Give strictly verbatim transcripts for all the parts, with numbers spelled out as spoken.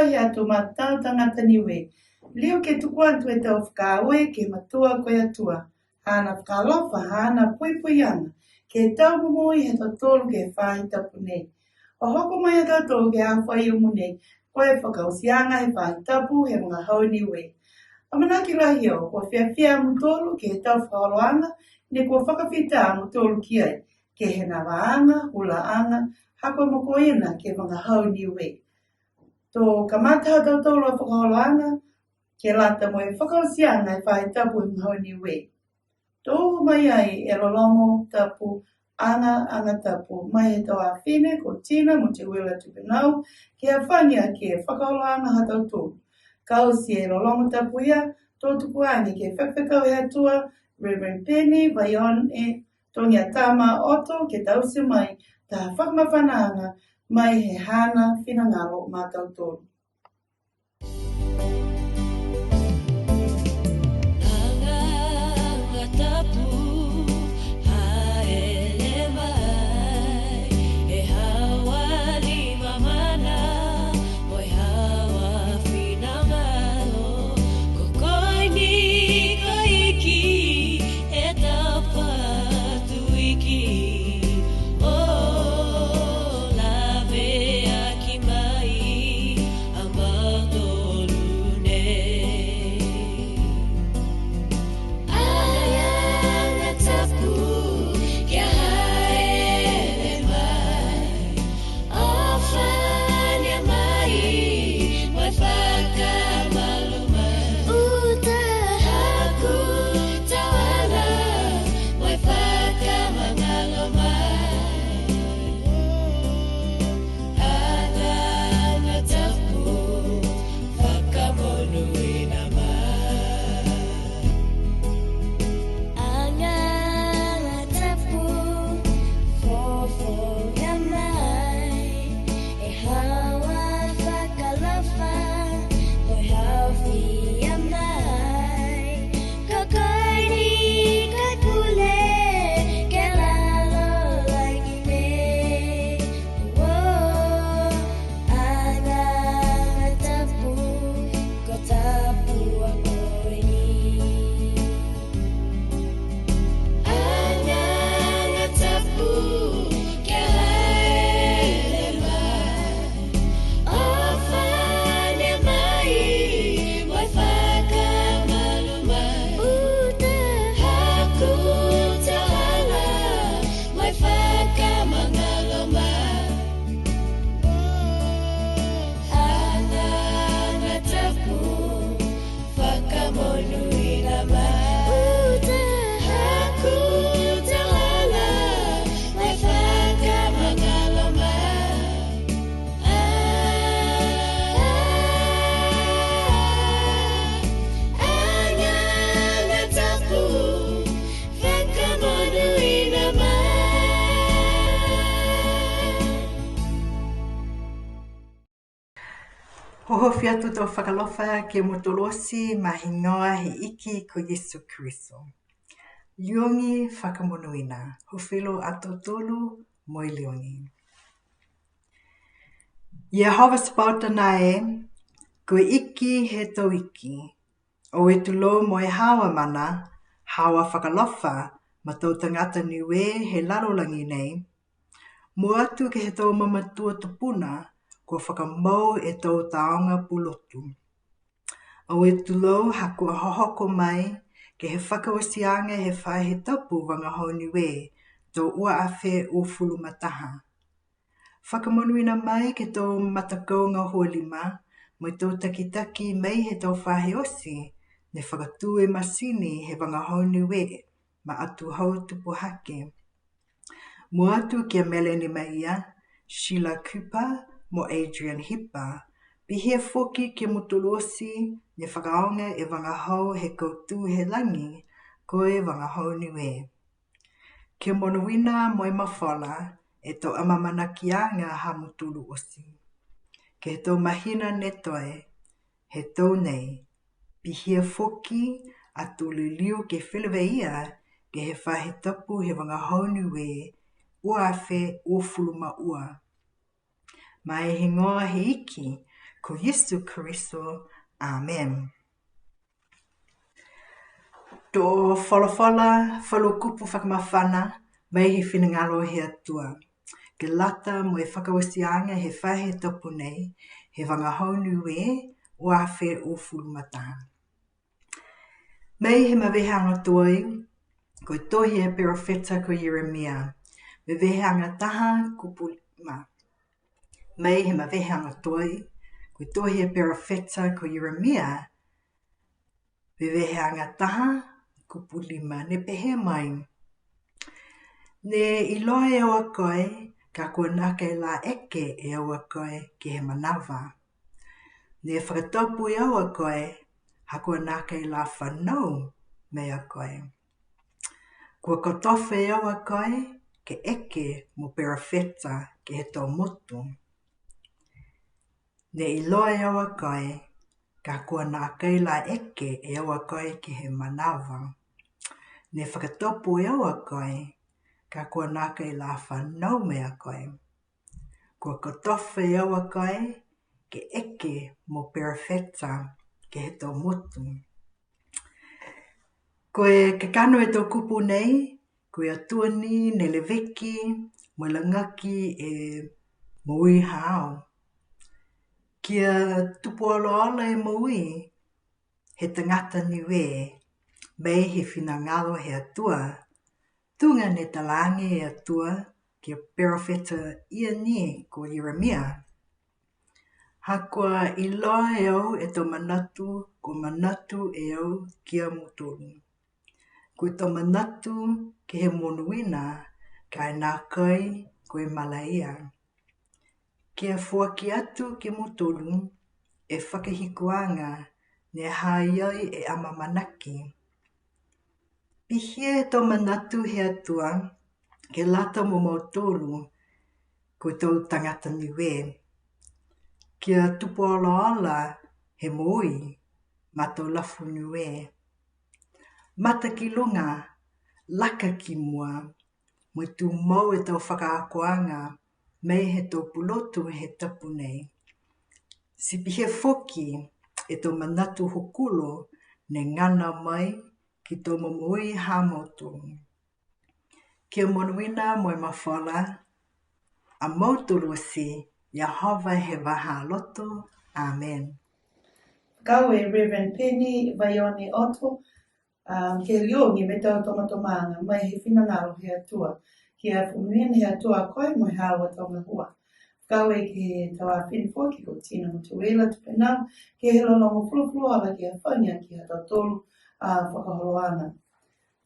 he atu matau tagata Niue. Liu ke tuku atu e tau fakaaue ke he matua ko e Atua. Haana fakaalofa, haana puipuiaga, ke he tau momoui ha tautolu ke he faahi tapu nei. Hohoko mai a tautolu ke he aho Faiumu nei, ko e fakaotiaga he faahi tapu he vagahau Niue. Amanaki lahi au, kua fiafia a mutolu ke he tau fakaholoaga, ne kua fakafita a mutolu ki ai, ke he navaaga, hulaaga, ha ko e mokoina ke he vagahau Niue. To kamata ha tautolu a fakaholoaga, ke lata mo e fakaotiaga he faahi tapu he vagahau Niue. To uhu mai ai e lologo tapu, aga, aga tapu, mai he tau afine ko Tina mo Teuila Tupenau, ke hafagi aki e fakaholoaga ha tautolu. Ka oti e lologo tapu ia, to tuku age ke he fakafekau he Atua, Reverend Penny Vaione Togiatama Oto, ke taute mai taha fakamafanaaga mai he haana finagalo ma tautolu. Aga, aga tapu, haele mai, e haau a lima mana, mo e haau a finagalo, ko koe ni ko e Iki, e Tapatu Iki, o laveaki mai a mautolu nei. Aga, aga tapu, kia haele mai, o fania mai, mo e fakamalu mai. Uta, haaku tau ala, mo e fakamagalo mai. Aga, aga tapu, fakamonuina mai. Aga, aga tapu, fofoga mai, e haau a fakaalofa, mo e haofia mai. Ko koe ni ko e pule, ke he lalolagi nei. Uō, aga, aga tapu, ko e tapu a koe ni. Aga, aga tapu, kia haele mai, o fania mai, mo e fakamalu mai. Uta, haaku tau ala, mo e fakamagalo mai. Aga, aga tapu, fakamonuina mai. Uta, haaku tau ala, mo e fakamagalo mai. A, a, a, aga, aga tapu, fakamonuina mai. Hohoko atu tau fakaalofa ke he mutolu oti ma e higoa he Iki ko Iesu Keriso. Liogi fakamonuina, hufilo a tautolu mo e liogi. Iehova Sapaota nā e, ko e Iki he tau iki. Oue tulou mo e haau a mana, haau a fakaalofa, ma tau tagata Niue he lalolagi nei. Mua atu ke he tau mamatua tupuna, kua fakamau e tau tāoga pulotu. Oue tulou ha kua hohoko mai, ke he fakaotiaga he faahi tapu vagahau Niue, tau ua afe uafulu ma taha. Fakamonuina mai ke he tau matakau gahua lima, mo e tau takitaki mai he tau faahi oti, ne fakatū e matini he vagahau Niue, ma Atuhau Tupu Hake. Mua atu ki a Melanie Maia, Sheila Cooper, mo Adrian Hipa, pihia foki ke he mutolu oti, ne fakaaoga e vagahau he kautū he lagi, ko e vagahau Niue. Ke monuina mo e mafola, e tau amaamanakiaga ha mutolu oti. Ke he tau mahina ne toe, he tau nei, pihia foki, ato liliu ke feleveia, ke he faahi tapu he vagahau Niue, ua afe uafulu ma ua. Ma e higoa he Iki, Ko Iesu Keriso. Amen. To folafola falu kupu fakamafana mai he finagalo he Atua, ke lata mo e fakaotiaga he faahi tapu nei he vagahau Niue ua afe uafulu ma taha. Mai he maveheaga tuai, ko e tohi he perofeta ko Ieremia, maveheaga taha kupu lima. Mai he maveheaga tuai, ko e tohi he perofeta ko Ieremia, maveheaga taha kupu lima, ne pehē mai: Ne iloa e au a koe, ka kua nākai la eke e au a koe ke he manava. Ne fakatapu e au a koe, ha kua nākai la fanau mai a koe. Kua kotofa e au a koe ke eke mo perofeta ke he tau motu. Ne iloa e au a koe, ka kua nākai la eke e au a koe ke he manava. Ne fakatapu e au a koe, ka kua nākai la fanau mai a koe. Kua kotofa e au a koe ke eke mo perofeta ke he tau motu. Ko e kakano he tau kupu nei, ko e Atua ni ne leveki mo e lagaki e moui haau. Kia tupu olaola e moui he tagata Niue, mai he finagalo he Atua, tuga ne talaage e Atua ke he perofeta ia ni ko Ieremia. Ha kua iloa e au e tau manatu, kua manatu e au ki a mutolu. Ko e tau manatu ke he monuina, ka e nākai ko e malaia. Ke foaki atu ki a mutolu e fakahikuaga ne ha ha i ai e amaamanaki. Pihia e tau manatu he Atua ke lata mo mautolu ko e tau tagata Niue. Kia tupu olaola he moui ma tau lafu Niue. Mata ki luga, laka ki mua, mo e tumau e tau fakaakoaga mai he tau pulotu he tapu nei. Ti pihia foki e tau manatu hokulo ne gana mai ke he tau momoui ha mautolu. Kia monuina mo e mafola a mautolu oti, Iehova he vahā loto. Amen. Fakaaue Reverend Penny Vaione Otto, um, ke liogi mo e tau tomatomaaga mai he finagalo he Atua. Kia fakamonuina he Atua koe mo e haau a tau gahua. Fakaaue ke he tau afine foki ko Tina Matuila Tupenau, ke he lologo fulufuluola ke hafagi aki ha tautolu a fakaholoaga.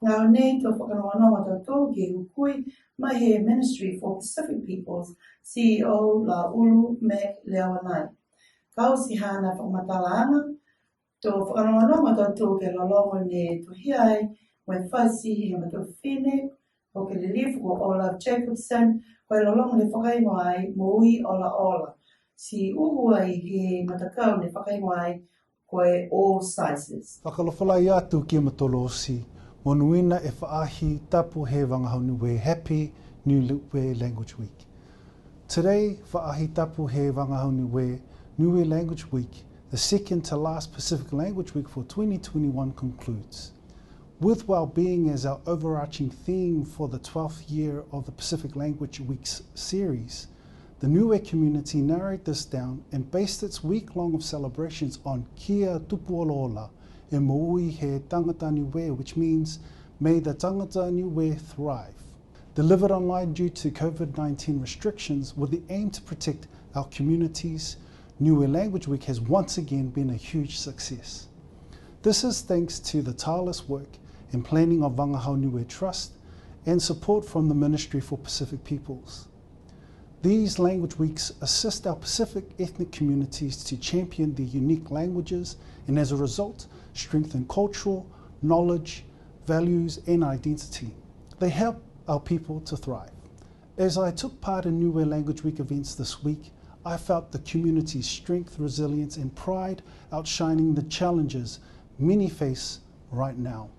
Gahua nei to fakanonganonga tautolu ke hukui mai he Ministry for Pacific Peoples, C E O Laulu Mac Leaoanai. Ka oti haana fakamatalaaga, to fakanonganonga tautolu ke he lologo ne tohia ai mo e fati he matua fifine, ko e lilifu ko Olaf Jacobsen, ko e lologo ne fakahigoa ai Moui Olaola. Ti uhu ai he matakau ne fakahigoa ai ko e All Sizes. Fakaalofa lahi atu ki a mutolu oti, monuina e faahi tapu he vagahau Niue, Happy Niue Language Week. Today, faahi tapu he vagahau Niue, Niue Language Week, the second to last Pacific Language Week for twenty twenty-one concludes. With well-being as our overarching theme for the twelfth year of the Pacific Language Weeks series, the Niue community narrowed this down and based its week-long of celebrations on Kia Tupu Olaola, e Moui he Tagata Niue, which means, "May the Tagata Niue thrive." Delivered online due to COVID nineteen restrictions with the aim to protect our communities, Niue Language Week has once again been a huge success. This is thanks to the tireless work and planning of Vagahau Niue Trust and support from the Ministry for Pacific Peoples. These language weeks assist our Pacific ethnic communities to champion their unique languages and, as a result, strengthen cultural, knowledge, values, and identity. They help our people to thrive. As I took part in Niue Language Week events this week, I felt the community's strength, resilience, and pride outshining the challenges many face right now.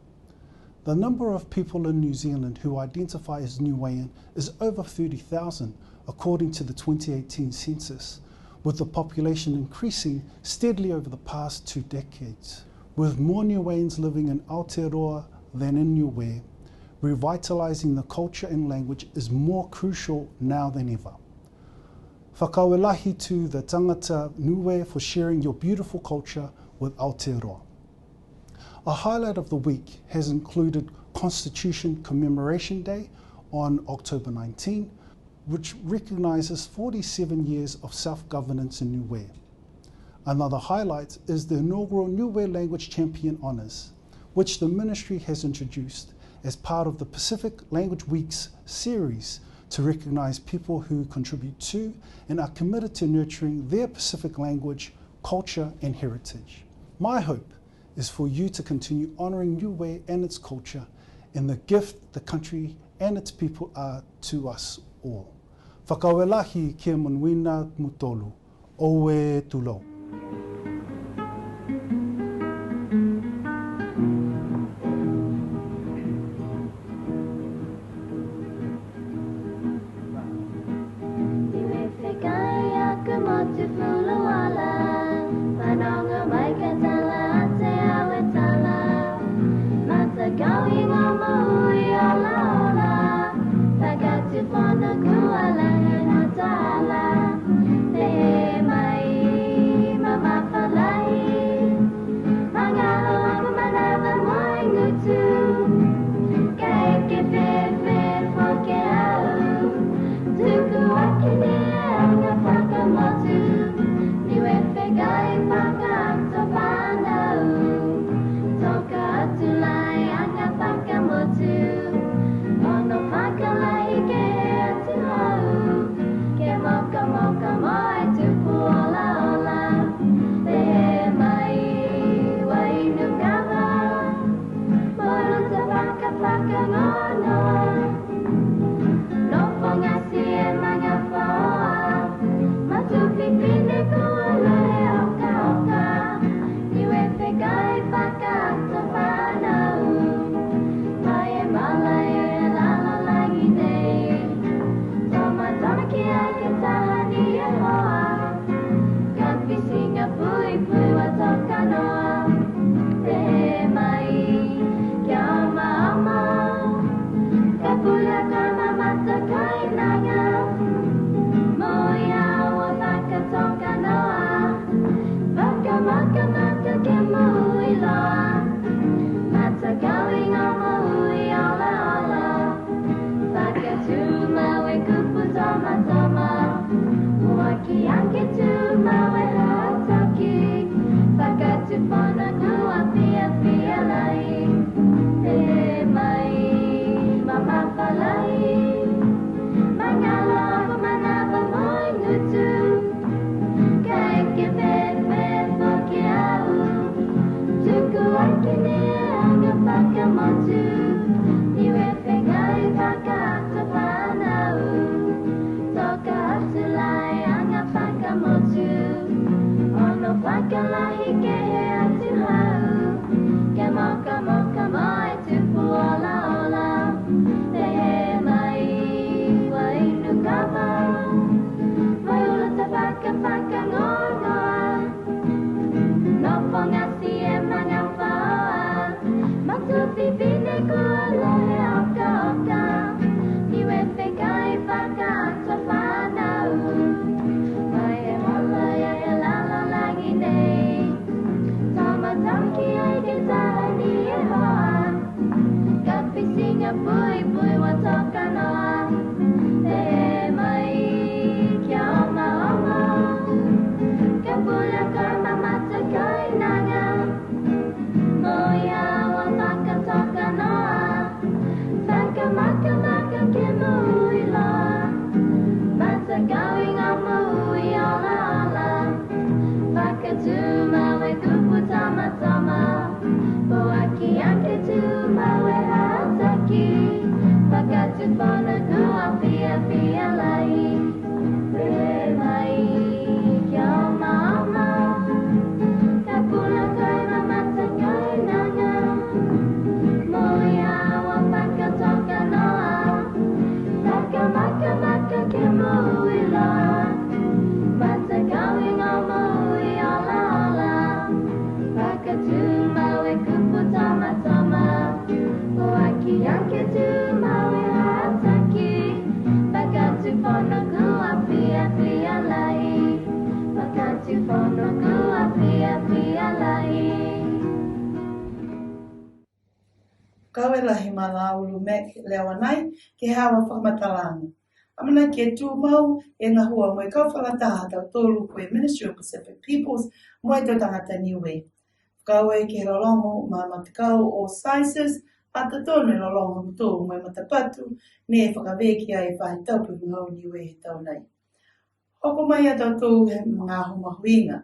The number of people in New Zealand who identify as Niuean is over thirty thousand, according to the twenty eighteen census, with the population increasing steadily over the past two decades. With more Niueans living in Aotearoa than in Niue, revitalizing the culture and language is more crucial now than ever. Fakaaue lahi to the tagata Niue for sharing your beautiful culture with Aotearoa. A highlight of the week has included Constitution Commemoration Day on October nineteen, which recognizes forty-seven years of self-governance in Niue. Another highlight is the inaugural Niue Language Champion Honours, which the ministry has introduced as part of the Pacific Language Weeks series to recognize people who contribute to and are committed to nurturing their Pacific language, culture, and heritage. My hope is for you to continue honoring Niue and its culture and the gift the country and its people are to us all. Fakaaue lahi ki a Monuina Mutolu, oue tulou. Niue fēkai aku motu fuluola, fanogo mai ka tala a te aue tala. Matakavi gamo ui olaola, fakatufono kua lahi mo tala. Pehē mai mamafa lahi, magaaho aku manava mo e gutu. Ka eke fēfē foki au, tuku aki ni e aga fakamotu. Niue fēkai fakaako fanau, toka atu la e aga fakamotu. Ono fakalahi ke he atu hau, ke mokamoka mo e tupu olaola. Pehē mai Uainu Kava, mo e uta fakafakagonoa. Nofo gati e magafaoa, matu fifine kua lahi e okaoka. Niue fēkai fakaako fanau, mai e mala e lalolagi nei. Tomatoma ki ai ke taha ni e hoa, ka fisiga puipui ua toka noa. Pehē mai ke omaoma, ka pule ka mamata kainaga. Mo ia ua fakatoka noa, fakamakamaka ke moui loa. Matakavi gamo ui olaola, fakatumau e kupu tomatoma. Huaki ake tumau e hataki, fakatufono kua fiafia lahi. Pehē mai mamafa lahi, magaaho aku manava mo e gutu. Ka eke fēfē foki au, tuku aki ni e aga fakamotu. Niue fēkai fakaako fanau, toka atu la e aga fakamotu. Ono fakalahi ke he atu hau, ke mokamoka mo e tupu olaola. Pehē mai Uainu Kava, mai ulu ta fakafakagogoa. Nofo gati e magafaoa, matu fifine kua lahi e okaoka. Niue fēkai fakaako fanau, mai e mola e lalolagi nei. Tomatoma ki ai ke taha ni e hoa, ka fisiga puipui ua toka noa. Pehē mai ke omaoma, ka pule ka mamata kainaga. Mo ia ua fakatoka noa, fakamakamaka ke moui loa. Matakavi gamo ui olaola, fakatumau e kupu tomatoma. Foaki ake tumau e hataki, fakatufono Ke tumau e hataki, fakatufono kua fiafia lahi. Fakatufono kua fiafia lahi. Fakaaue lahi ma Laulu Mac Leoanai ke he haau a fakamatalaaga. Amanaki ke tumau e gahua mo e kau fakalataha ha tautolu ko e Ministry of Pacific Peoples mo e tau tagata Niue. Fakaaue ke he lologo ma matakau o SISES, ha tautolu e lologo ha tautolu mo e matapatu ne fakavē ki ai e faahi tapu he gahua Niue he tau nei. Hoko mai a tautolu he magaaho mahuiga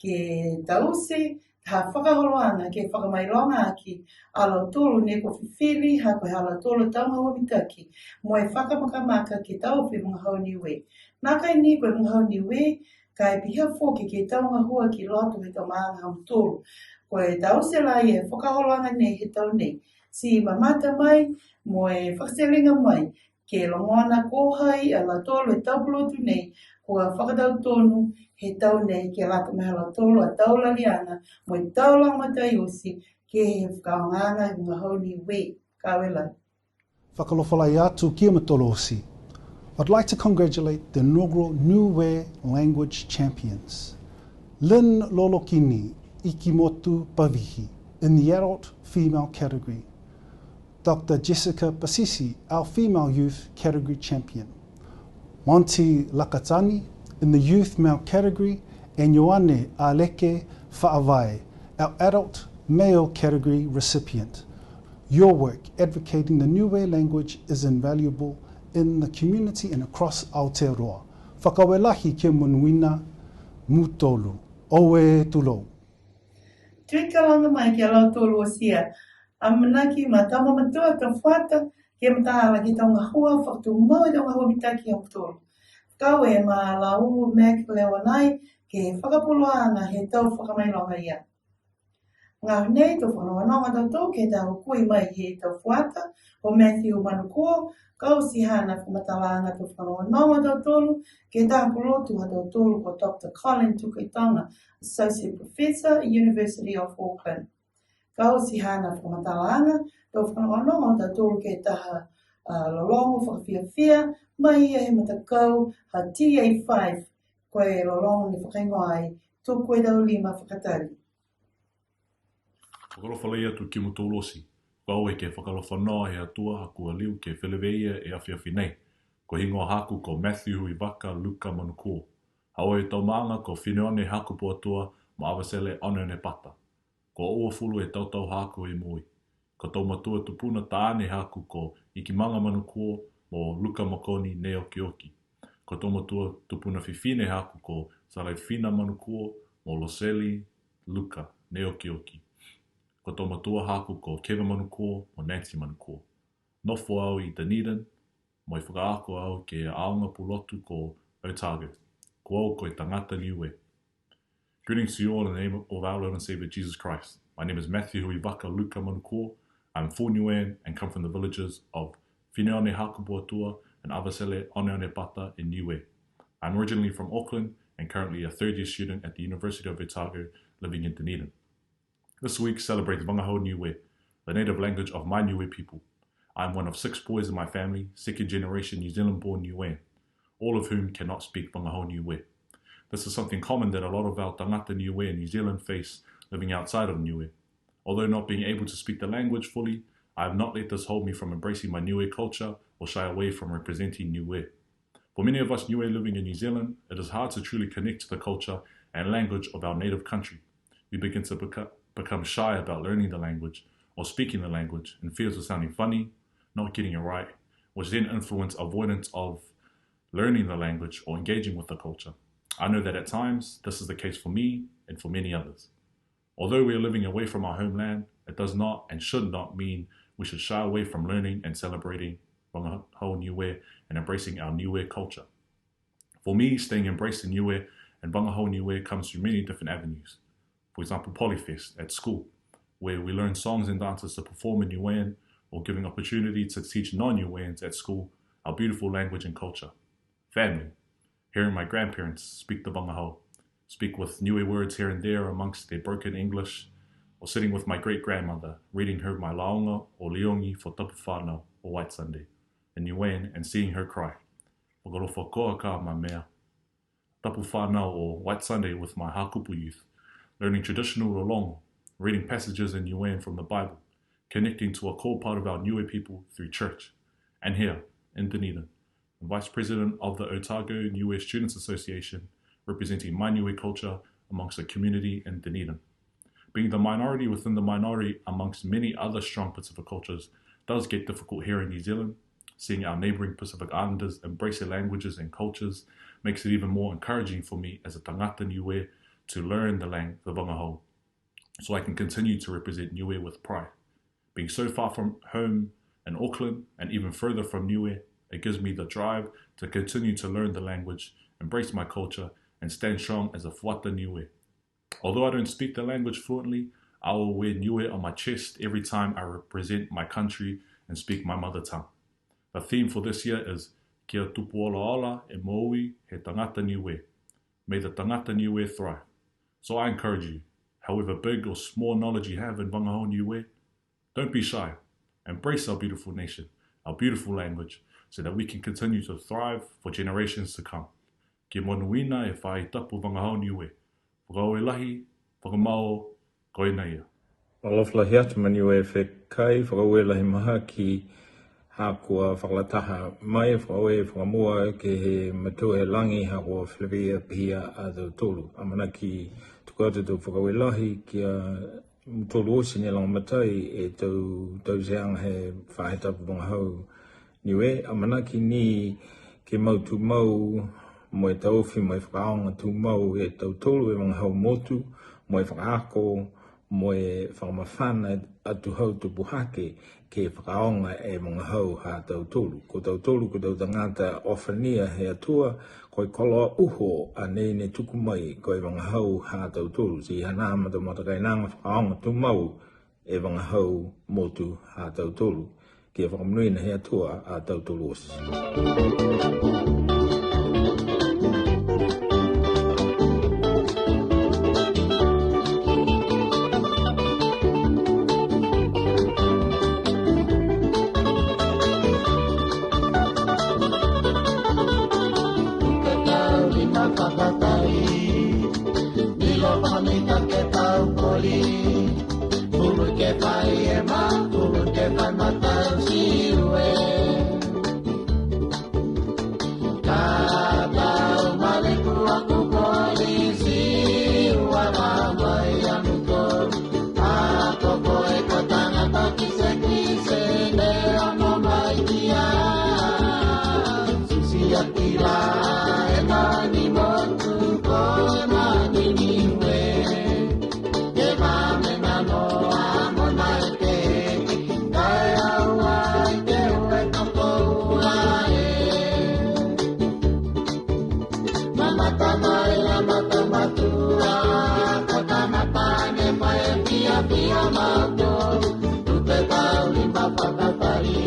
ke taute ha fakaholoaga ke fakamailoga aki a lautolu ne kua fifili ha ko e ha lautolu a tau gahua mitaki mo e fakamakamaka ke taofi e vagahau Niue. Nākai ni ko e vagahau Niue, ka e pihia foki ke tau gahua ki loto he tau maaga ha mutolu. Kua taute laia e fakaholoaga nei he tau nei. Ti mamata mai mo e fakateliga mai ke logona ko hai a lautolu e tau pulotu nei kua fakatautonu he tau nei ke lata mo e ha lautolu a tau laliaga mo e tau lagomatai oti ke he fakaaogaaga he vagahau Niue. Fakaaue lahi. Fakaalofa lahi atu ki a mutolu oti. I'd like to congratulate the inaugural Niue language champions. Lynn Lolokini Ikimotu Pavihi in the adult female category. Doctor Jessica Pasisi, our female youth category champion. Monty Lakatani in the youth male category, and Ioane Aleke Faavae, our adult male category recipient. Your work advocating the Niue language is invaluable in the community and across Aotearoa. Fakaaue lahi ke monuina mutolu. Oue tulou. Tui kalaga mai ki a lautolu oti ia. Amanaki ma tau mamatua, tau fuata, ke mataala ke he tau gahua, fakatumau e tau gahua mitaki ha mutolu. Fakaaue ma Laulu Mac Leoanai, ke he fakapuloaaga he tau fakamailoga ia. Magaaho nei, to fakanonganonga tautolu ke he tau hukui mai he tau fuata, ko Matthew Manukuo, ka oti haana fakamatalaaga to fakanonganonga tautolu ke he tau pulotu ha tautolu ko Doctor Colin Tukuitonga, Associate Professor, University of Auckland. Ka oti haana fakamatalaaga, to fakanonganonga tautolu ke he taha, a, lologo fakafiafia, mai ia he matakau ha T A five, ko e lologo ne fakahigoa ai, Tuku e Tau Lima Fakatali. Fakaalofa lahi atu ki a mutolu oti. Fakaaue ke fakaalofa noa he Atua ha kua liu ke feleveia e afiafi nei. Ko e higoa haaku ko Matthew Huivaka Luka Manukuo. Ha ko e tau maaga ko Fineone Hakupu Atua mo Avatele Oneonepata. Kua uafulu e tau tau haaku he moui. Ko tau matua tupuna taane haaku ko Ikimaga Manukuo mo Luka Makoni Neokioki. Ko tau matua tupuna fifine haaku ko Salefina Manukuo mo Loseli Luka Neokioki. Ko tau matua haaku ko Kevin Manukuo mo Nancy Manukuo. Nofo au i Dunedin, mo e fakaako au ke he aoga pulotu ko Otago. Ko au ko e tagata Niue. Greetings to you all in the name of our Lord and Savior Jesus Christ. My name is Matthew Huivaka Luka Manukuo. I'm full Niuean and come from the villages of Fineone Hakupu Atua and Avatele Oneonepata in Niue. I'm originally from Auckland and currently a third year student at the University of Otago living in Dunedin. This week celebrates Vagahau Niue, the native language of my Niue people. I am one of six boys in my family, second generation New Zealand born Niuean, all of whom cannot speak Vagahau Niue. This is something common that a lot of our tagata Niue in New Zealand face living outside of Niue. Although not being able to speak the language fully, I have not let this hold me from embracing my Niue culture or shy away from representing Niue. For many of us Niue living in New Zealand, it is hard to truly connect to the culture and language of our native country. We begin to beco-, become shy about learning the language or speaking the language in fears of sounding funny, not getting it right, which then influence avoidance of learning the language or engaging with the culture. I know that at times, this is the case for me and for many others. Although we are living away from our homeland, it does not and should not mean we should shy away from learning and celebrating Vagahau Niue and embracing our Niue culture. For me, staying embraced in Niue and Vagahau Niue comes through many different avenues. For example, Polyfest at school, where we learn songs and dances to perform in Niuean, or giving opportunity to teach non-Niueans at school our beautiful language and culture. Family, hearing my grandparents speak the Vagahau, speak with Niue words here and there amongst their broken English, or sitting with my great-grandmother, reading her Mai Laoga or Liogi for Tapu Fanau or Whitsunday in Niuean and seeing her cry. Fakaalofa koa ka Mamea. Tapu Fanau or Whitsunday with my Hakupu youth, learning traditional lologo, reading passages in Niuean from the Bible, connecting to a core part of our Niue people through church, and here, in Dunedin, I'm Vice President of the Otago Niue Students Association, representing my Niue culture amongst the community in Dunedin. Being the minority within the minority amongst many other strong Pacific cultures does get difficult here in New Zealand. Seeing our neighbouring Pacific Islanders embrace their languages and cultures makes it even more encouraging for me as a tagata Niue to learn the lang-, the vagahau, so I can continue to represent Niue with pride. Being so far from home in Auckland and even further from Niue, it gives me the drive to continue to learn the language, embrace my culture, and stand strong as a fuata Niue. Although I don't speak the language fluently, I will wear Niue on my chest every time I represent my country and speak my mother tongue. The theme for this year is Kia tupu olaola e moui he tagata Niue. May the tagata Niue thrive. So I encourage you, however big or small knowledge you have in vagahau Niue, don't be shy. Embrace our beautiful nation, our beautiful language, so that we can continue to thrive for generations to come. Kia monuina e faahi tapu vagahau Niue. Fakaaue lahi, fakamau, ko ia. Alofa lahi atu ma Niue fekai, fakaaue lahi mahaki, ha kua fakalataha mai, fakaaue fakamua ke he matua he lagi, ha kua feleveia pihia a tautolu. Amanaki tuku atu tau fakaaue lahi ki a mutolu oti ne lagomatai e tau tauteaga he faahi tapu vagahau Niue, amanaki ni ke mau tumau mo e taofi mo e fakaaoga tumau e tautolu e vagahau motu, mo e fakaako, mo e fakamafana atuhau tupu hake ke fakaaoga e vagahau ha tautolu. Ko tautolu, ko tau tagata ofania he Atua, ko e koloa uho a nei ne tuku mai, ko e vagahau ha tautolu. Ti hanā ma tau matakainaga fakaaoga tumau e vagahau motu ha tautolu. Kia fakamonuina he Atua a tautolu oti. Pulu ke fai e ma, pulu ke fai matau siue. Ka tau maliku aku ko lisi ua mama i amuko. A ko koe ko tagata kitekite ne ono mai ki a. Susi a kila e mani motu ko e mani Niue. Ke mame na noa mo nai ke, kae au ai ke ue toko ua e. Mamata mai a mata matua, ko tamata ne mai pia pia mato, tu te tau lima pakatari.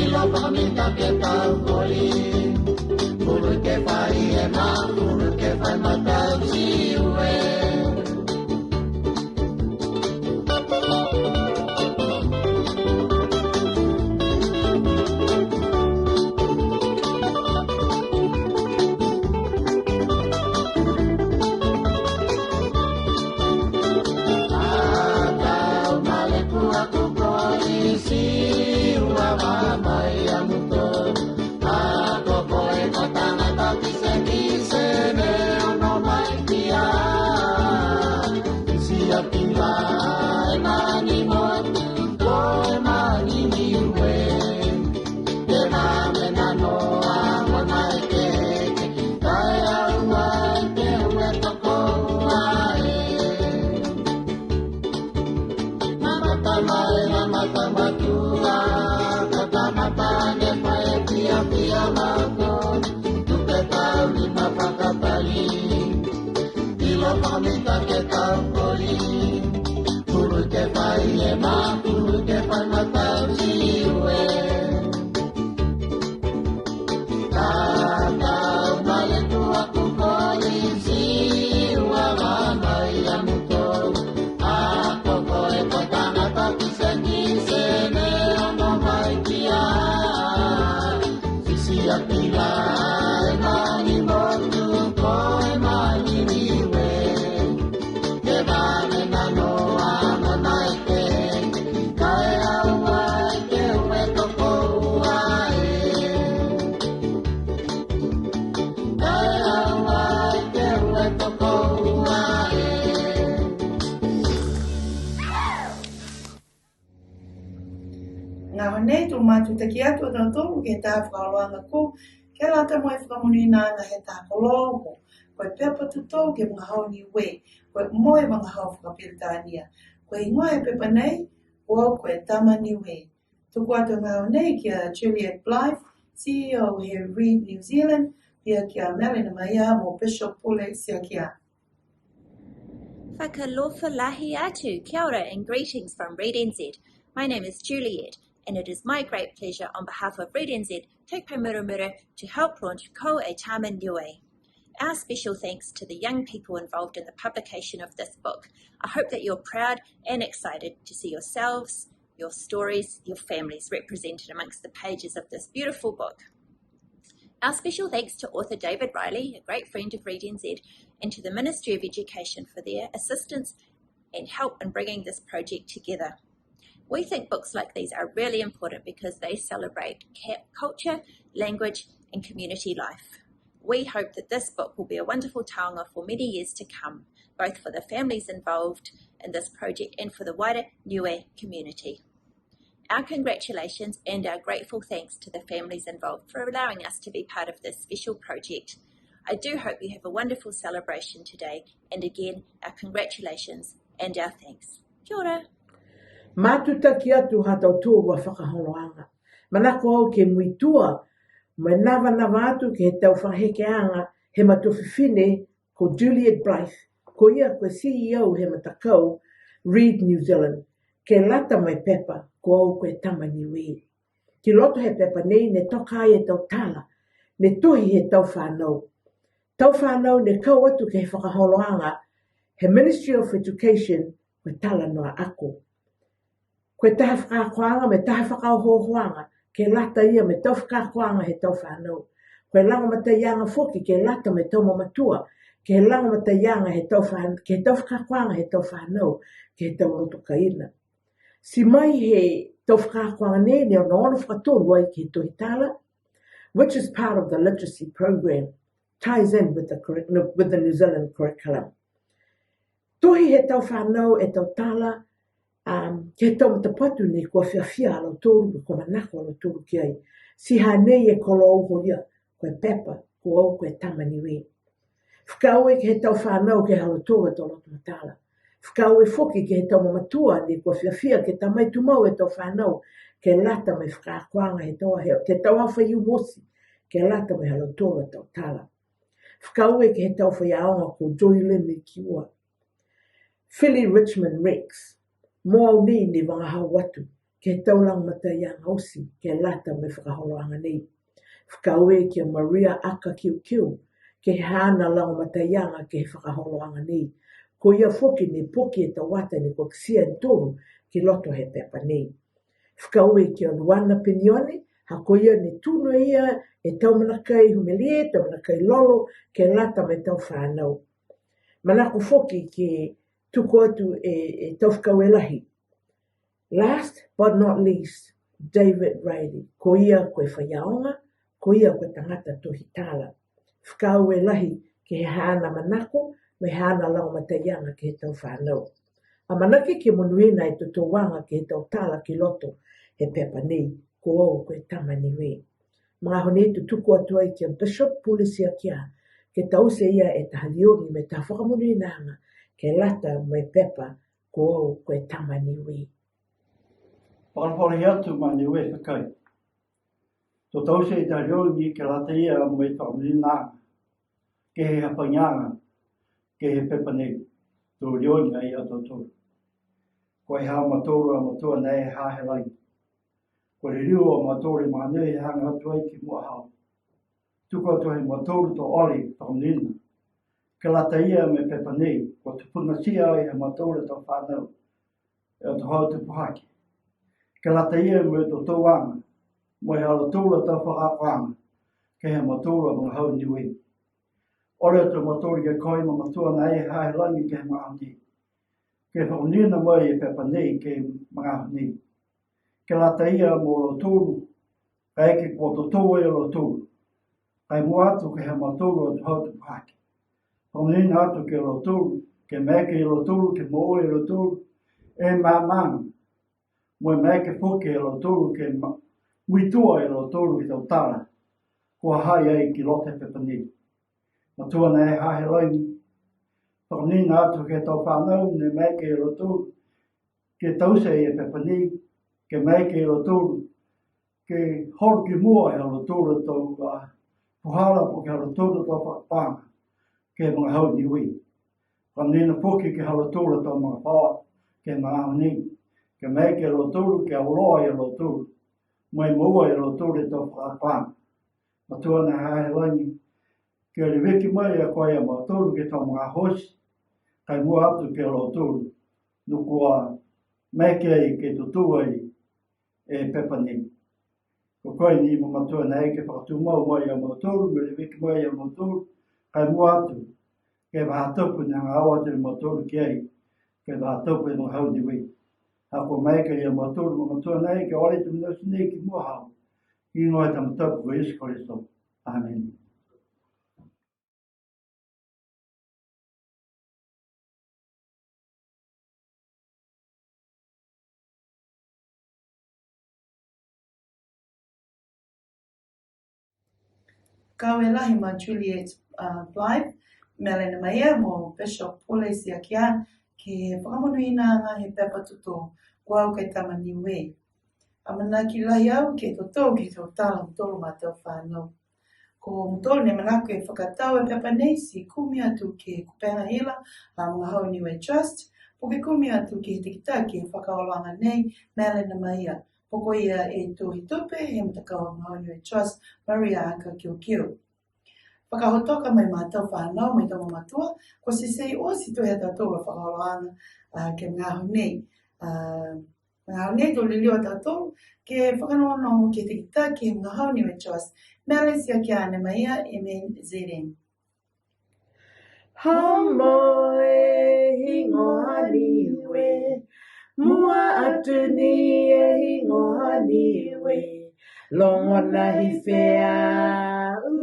Ilo pakamita ke tau koli, pulu ke fai e ma, pulu ke fai matau siue. Atau maliku aku ko lisi ua mama i amuko. A ko koe ko tagata kitekite ne ono mai ki a. Isi a kila e mani motu ko e mani Niue. Ke mame na noa mo nai ke, kae au ai ke ue toko ua e. Mamata mai, mamata matua, ka tamata ne fai pia pia mato, tu ke tau lima pakatali, ilo pakamita ke tau koli, pulu ke fai e ma, pulu ke fai matau siue. Ka tau maliku aku ko lisi ua mama i amuko. A Magaaho nei, to matutaki atu a tautolu ke he taha fakaholoaga kū, ke lata mo e fakamonuinaaga he taha koloa uho, ko e pepa totou ke he vagahau Niue, ko e moua he vagahau fakaperitania. Ko e heigoa he pepa nei, Ko Au Ko E Tama Niue. Tuku atu e magaaho nei ki a Juliet Blythe, C E O he Read New Zealand, pihia ki a Melanie Maia mo Bishop Pule Siakia. Fakaalofa lahi atu, kia ora and greetings from Read N Z. My name is Juliet, and it is my great pleasure on behalf of Read N Z, Tau Paemuramura, to help launch Ko Au Ko E Tama Niue. Our special thanks to the young people involved in the publication of this book. I hope that you're proud and excited to see yourselves, your stories, your families represented amongst the pages of this beautiful book. Our special thanks to author David Riley, a great friend of Read N Z, and to the Ministry of Education for their assistance and help in bringing this project together. We think books like these are really important because they celebrate ca-, culture, language, and community life. We hope that this book will be a wonderful taonga for many years to come, both for the families involved in this project and for the wider Niue community. Our congratulations and our grateful thanks to the families involved for allowing us to be part of this special project. I do hope you have a wonderful celebration today, and again, our congratulations and our thanks. Kia ora. Matutaki atu ha tautolu a fakaholoaga. Manako au ke muitua, mo e navanava atu ke he tau fakahekeaga he matua fifine ko Juliet Blythe, ko ia ko e C E O he matakau Read New Zealand, ke lata mo e pepa Ko Au Ko E Tama Niue. Ki loto he pepa nei ne toka ai e tau tala, ne tohi he tau fanau. Tau fanau ne kau atu ke he fakaholoaga he Ministry of Education, ko e talanoa ako. Ko e taha fakaakoaga mo e taha fakaohoohoaga, ke lata ia mo e tau fakaakoaga he tau fanau. Ko e lagomataiaga foki ke lata mo e tau mamatua, ke he lagomataiaga he tau fan-, ke he tau fakaakoaga he tau fanau, ke he tau loto kaina. Ti mai he tau fakaakoaga nei, ne onoono fakatonu ai ke he tohi tala, which is part of the literacy program, ties in with the curric-, no, with the New Zealand curriculum. Tohi he tau fanau e tau tala, um, ke he tau matapatu nei kua fiafia a lautolu, kua manako a lautolu ki ai. Ti hanei e koloa uho ia, ko e pepa, Ko Au Ko E Tama Niue. Fakaaue ke he tau fanau ke he ha lautolu a tau loto matala. Fakaaue foki ke he tau mamatua nei kua fiafia ke ta mai tumau e tau fanau, ke lata mo e fakaakoaga he tau, he, ke he tau aho Faiumu oti, ke lata mo e ha lautolu a tau tala. Fakaaue ke he tau faiaoga ko Joylyn Lekiua, Philly Richmond Rex, mo au nei ne vagahau atu ke he tau lagomataiaga oti, ke lata mo e fakaholoaga nei. Fakaaue ki a Maria Aka Kiukiu, ke he haana lagomataiaga ke he fakaholoaga nei. Ko ia foki ne poki e tau ata ne kua kitia e tolu ki loto he pepa nei. Fakaaue ki a Luana Penione, ha ko ia ne tunu e ia e tau mena kai humelie, tau mena kai lolo, ke lata mo e tau fanau. Manako foki ke tuku atu e, e tau fakaaue lahi. Last but not least, David Riley. Ko ia ko e faiaoga, ko ia ko e tagata tohi tala. Fakaaue lahi ke he haana manako, mo e haana lagomataiaga ke he tau fanau. Amanaki ke monuina e totouaga ke he tau tala ki loto he pepa nei, Ko Au Ko E Tama Niue. Magaaho nei to tuku atu ai ki a Bishop Pule Siakia, ke taute e ia e taha liogi mo e taha fakamonuinaaga, ke lata mo e pepa Ko Au Ko E Tama Niue. Fakaalofa lahi atu ma Niue fekai. To taute e taha liogi ke lata ia mo e fakamonuinaaga ke he hapagiaga ke he pepa nei, to liogi ai a tautolu. Ko e ha mautolu a matua nei he ha he laini. Kua liliu a mautolu he magaaho nei he hagaao atu ai ki Muʻa Hau. Tuku atu he mautolu to ole fakamonuina ke lata ia mo e pepa nei, kua tupunatia ai he mautolu a tau fanau e tau hau tupu hake. Ke lata ia mo e totouaga, mo e ha lautolu a tau fakaakoaga, ke he ha mautolu a vagahau Niue. Ole atu a mautolu ke koi ma matua nai ha he lagi ke he magaaho nei. Ke fakamonuina mai e pepa nei ke he magaaho nei. Ke lata ia mo lautolu, kaeke kua totou e lautolu. Ka e mua atu ke he ha mautolu a tupu hake. Fakamonuina atu ke lautolu, ke maeke e lautolu, ke moua e lautolu, e maamaaga. Mo e maeke foki e lautolu ke ma-, muitua e lautolu ke he tau tala kua ha ha i ai ki loto he pepa nei. Matua nai ha he lagi, fakamonuina atu ke he tau fanau ne maeke e lautolu ke taute e pepa nei, ke maeke e lautolu ke holo ki mua e ha lautolu a tau, a, puhala po ke ha lautolu a tau fakaakoaga ke he vagahau Niue. Fakamonuina foki ke he ha lautolu a tau magafaoa ke he magaaho nei, ke maeke e lautolu ke auloa e lautolu, mo e moua e lautolu e tau fakaakoaga. Matua nai ha he lagi, ke leveki mai a koe a mautolu ke he tau magaaho oti, ka e mua atu ke he ha lautolu ne kua maeke ai ke totou ai e pepa nei. Ko koe ni mo matua nai ke fakatumau mai a mautolu, mo e leveki mai a mautolu, ka e mua atu ke he faahi tapu ne hagaao atu e mautolu ki ai, ke he faahi tapu he vagahau Niue. Ha kua maeke ia mautolu mo matua nai ke ole atu mo e nei ki mua hau. Higoa he tama tapu ko Iesu Keriso. Amene. Fakaaue lahi ma Juliet, uh, Blythe, Melanie Maia, mo Bishop Pule Siakia, ke he fakamonuinaaga he pepa totou, Ko Au Ko e Tama Niue. Amanaki lahi au ke totou ke he tau tala ha mautolu a tau fanau. Ko mutolu ne manako ke fakatau e pepa nei, ti kumi atu ke he kupega hila a Vagahau Niue Trust, po ke kumi atu ke he takitaki he fakaholoaga nei, Melanie Maia, po ko ia e tohi tupe he matakau a Vagahau Niue Trust, Maria Aka Kiokio. Fakahotoka mai ma tau fanau, ma e tau mamatua, kua teitei oti tuai ha tautolu a fakaholoaga, a, ke he magaaho nei. A, Magaaho nei to liliu a tautolu ke fakanogonogo ke he takitaki he Vagahau Niue Trust, Melanie Siakia Maia, M A Z N. Homo e higoa Niue, mua atu ni e higoa Niue, loga na hifo e au.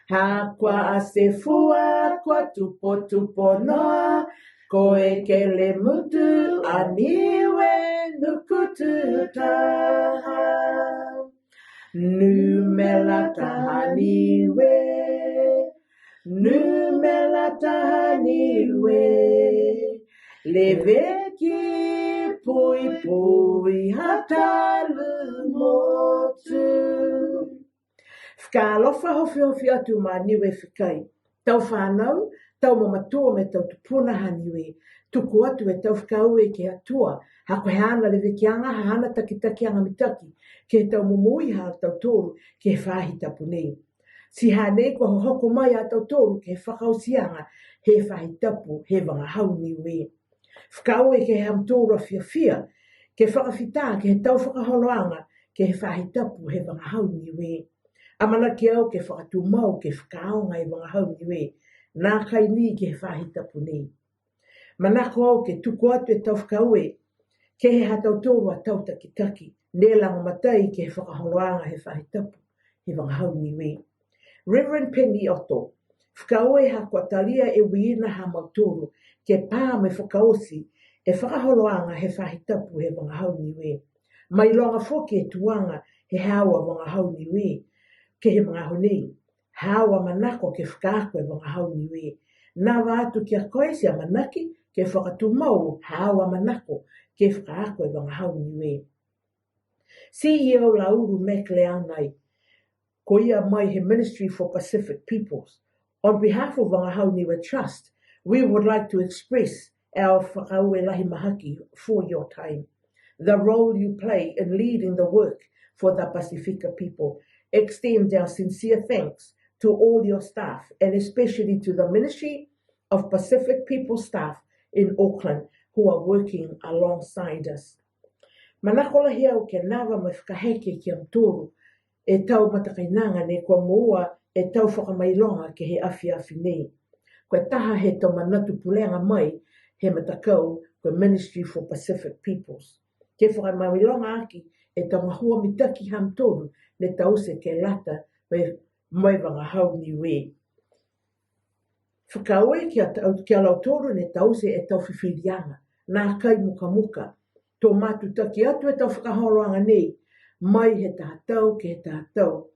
Ha kua ase fua, kua tupotupo noa, ko e kelemutu a Niue nuku tū taha. Numela taha Niue, numela taha Niue, leveki puipui ha talu motu. Fakaalofa hofihofi atu ma Niue Fekai. Tau fanau, tau mamatua mo e tau tupuna ha Niue. Tuku atu e tau fakaaue ke he Atua, ha ko e haana levekiaga, haana takitakiaga mitaki, ke he tau momoui ha tautolu, ke he faahi tapu nei. Ti hanei kua hohoko mai a tautolu ke he fakaotiaga he faahi tapu he Vagahau Niue. Fakaaue ke he ha mutolu a fiafia, ke fakafita ke he tau fakaholoaga ke he faahi tapu he Vagahau Niue. Amanaki au ke fakatumau ke fakaaoga e Vagahau Niue, nākai ni ke he faahi tapu nei. Manako au ke tuku atu e tau fakaaue ke he ha tautolu a tau takitaki, ne lagomatai ke he fakaholoaga he faahi tapu he Vagahau Niue. Reverend Penny Otto, fakaaue ha kua talia e uiina ha mautolu, ke pā mo e fakaoti e fakaholoaga he faahi tapu he Vagahau Niue. Mailoga foki e tuaga he haau a Vagahau Niue, ke he magaaho nei, haau a manako ke fakaako e Vagahau Niue. Nava atu ki a koe ti amanaki ke fakatumau haau a manako ke fakaako e Vagahau Niue. C E O Laulu McLean ai, ko ia mai he Ministry for Pacific Peoples. On behalf of Vagahau Niue Trust, we would like to express our fakaaue lahi mahaki for your time, the role you play in leading the work for the Pasifika people. Extend our sincere thanks to all your staff, and especially to the Ministry of Pacific People staff in Auckland who are working alongside us. Manako lahi au ke nava mo e fakaheke ki a mutolu e tau matakainaga ne kua moua e tau fakamailoga ke he afiafi nei. Ko e taha he tau manatu pulega mai he matakau ko e Ministry for Pacific Peoples, ke fakamailoga aki e tau gahua mitaki ha mutolu ne taute ke lata mo e, mo e vagahau Niue. Fakaaue ki a, ki a lautolu ne taute e tau fifiliaga, nākai mukamuka. To matutaki atu e tau fakaholoaga nei, mai he taha tau ke he taha tau.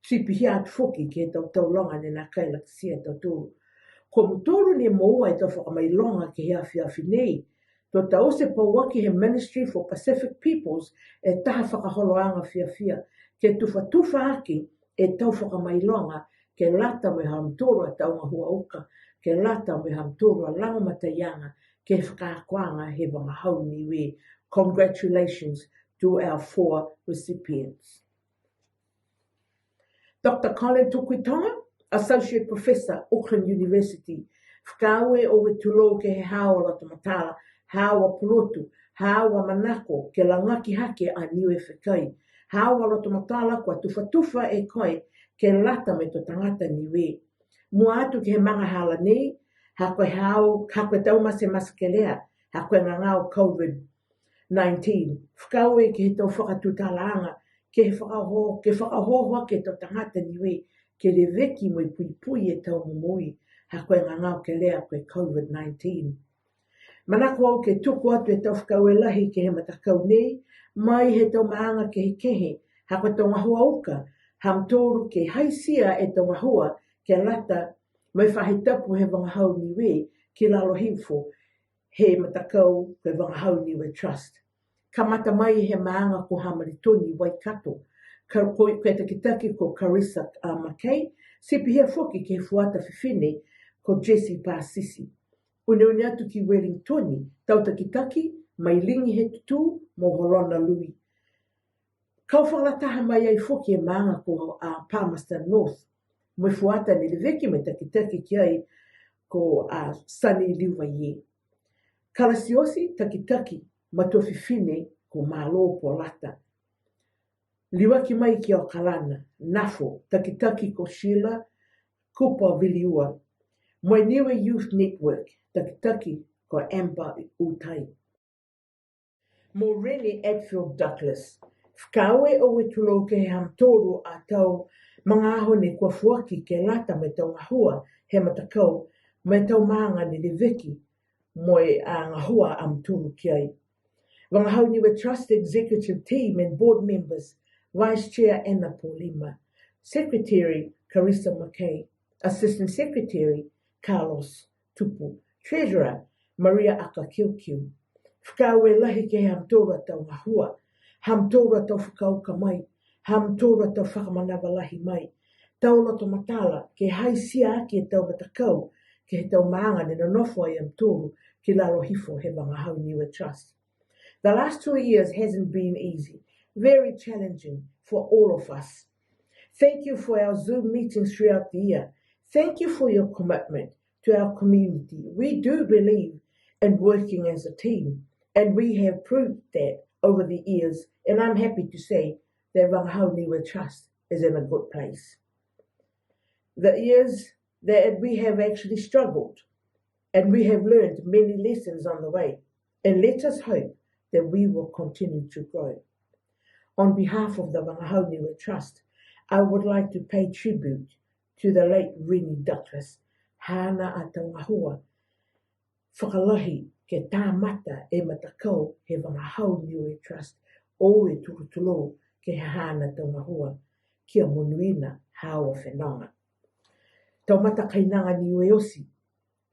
Ti pihia atu foki ke he tau tau loga ne nākai latatia e tautolu. Ko mutolu ne moua e tau fakamailoga ke he afiafi nei. To taute pauaki he Ministry for Pacific Peoples e taha fakaholoaga fiafia, ke tufatufa aki e tau fakamailoga ke lata mo e ha mutolu a tau gahua uka, ke lata mo e ha mutolu a lagomataiaga ke he fakaakoaga he vagahau Niue. Congratulations to our four recipients. Doctor Colin Tukuitonga, Associate Professor, Auckland University. Fakaaue oue tulou ke he haau a loto matala, haau a pulotu, haau a manako ke lagaki hake a Niue fekai, haau a loto matala kua tufatufa e koe ke lata mo e tau tagata Niue. Mua atu ke he magahala nei, ha ko e haau, ha ko e tau matematekelea, ha ko e gagao COVID nineteen. Fakaaue ke he tau fakatutalaaga, ke he fakaohooho, ke fakaohooho ke he tau tagata Niue, ke leveki mo e puipui e tau momoui, ha ko e gagao kelea ko e COVID nineteen. Manako au ke tuku atu e tau fakaaue lahi ke he matakau nei, mai he tau maaga kehekehe, ha ko e tau gahua uka, ha mutolu ke haisia e tau gahua ke lata mo e faahi tapu he vagahau Niue ki lalo hifo he matakau ko e Vagahau Niue Trust. Kamata mai he maaga ko Hamalitoni, Waikato, ka, ko, ko e takitaki ko Carissa, a, McKay, ti pihia foki ke he fuata fifine ko Jessie Pasisi. Uneune atu ki Wellington, tau takitaki, Mailigi Hetutū mo Holona Lui. Kau fakalataha mai ai foki e maaga ko, a, Palmerston North, mo e fuata ne leveki mo e takitaki ki ai ko, a, Sunny Liuvaie. Kalasiosi, takitaki, matua fifine ko Malo Polata. Liuaki mai ki Okalana, Nafo, takitaki ko Sheila Cooper Viliua. Mo e Niue Youth Network, takitaki ko Amber Utai. Mo Rene Atfield Douglas. Fakaaue oue tulou ke he ha mutolu a tau magaaho ne kua foaki ke lata mo e tau gahua he matakau, mo e tau maaga ne leveki mo e a gahua a mutolu ki ai. Vagahau Niue Trust Executive Team and Board Members, Vice Chair Anna Polima, Secretary Carissa McKay, Assistant Secretary Carlos Tupu, Treasurer Maria Akakiukiu. Fakaaue lahi ke he ha mutolu a tau gahua, ha mutolu a tau fakauka mai, ha mutolu a tau fakamanava lahi mai. Tau loto matala ke haisia aki e tau matakau ke he tau maaga ne nonofo ai a mutolu ki lalo hifo he Vagahau Niue Trust. The last two years hasn't been easy, very challenging for all of us. Thank you for our Zoom meetings throughout the year. Thank you for your commitment to our community. We do believe in working as a team, and we have proved that over the years, and I'm happy to say that Vagahau Niue Trust is in a good place. The years that we have actually struggled, and we have learned many lessons on the way, and let us hope that we will continue to grow. On behalf of the Vagahau Niue Trust, I would like to pay tribute to the late Rene Douglas, haana a tau gahua fakalahi ke kamata e matakau he Vagahau Niue Trust, oue tulou ke he haana tau gahua, kia monuina haau a fenoga. Tau matakainaga Niue oti,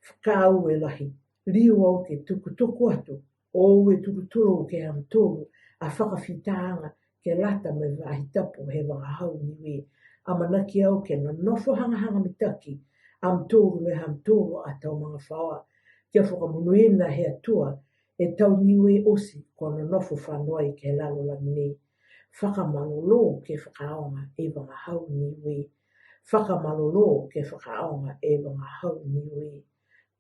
fakaaue lahi, liu au ke tukutuku atu oue tulou ke he ha mutolu a fakafitaaga ke lata mo e vahā tapu he Vagahau Niue. Amanaki au ke nonofo hagahaga mitaki a mutolu mo e ha mutolu a tau magafaoa, kia fakamonuina he Atua e tau Niue oti kua nonofo fano ai ke he lalolagi nei. Fakamalolō ke fakaaoga e Vagahau Niue. Fakamalolō ke fakaaoga e Vagahau Niue.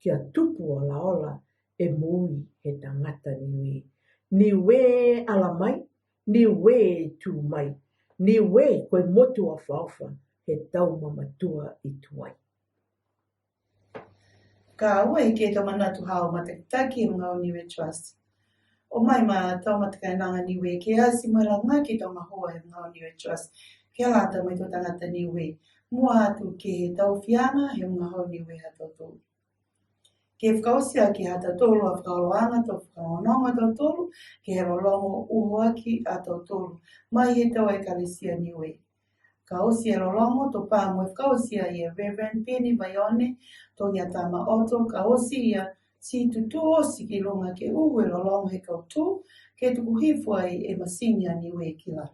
Kia tupu olaola e moui he tagata Niue. Niue ala mai, Niue tū mai. Niue ko e motu ofaofa, he tau mamatua i tuai. Ka ua ke he tau manatu haau matakitaki he Vagahau Niue Trust. O mai ma tau matakainaga Niue ke ati mo e lagaki e tau gahua he Vagahau Niue Trust ke lata mo e tau tagata Niue. Mua atu ke he tau fiaga he Vagahau Niue ha tautolu. Ke fakaoti aki ha tautolu a fakaholoaga, tau fakaonoono ha tautolu, ke he lologo uho aki a tautolu. Mai he tau ekalesia Niue. Ka oti e lologo, to pā mo e fakaoti ai e Reverend Peni Vaione, to ia tama oto, ka oti ia, ti tutū oti ki luga ke uhu e lologo he kautū, ke tuku hifo ai e masini a Niue ki lalo.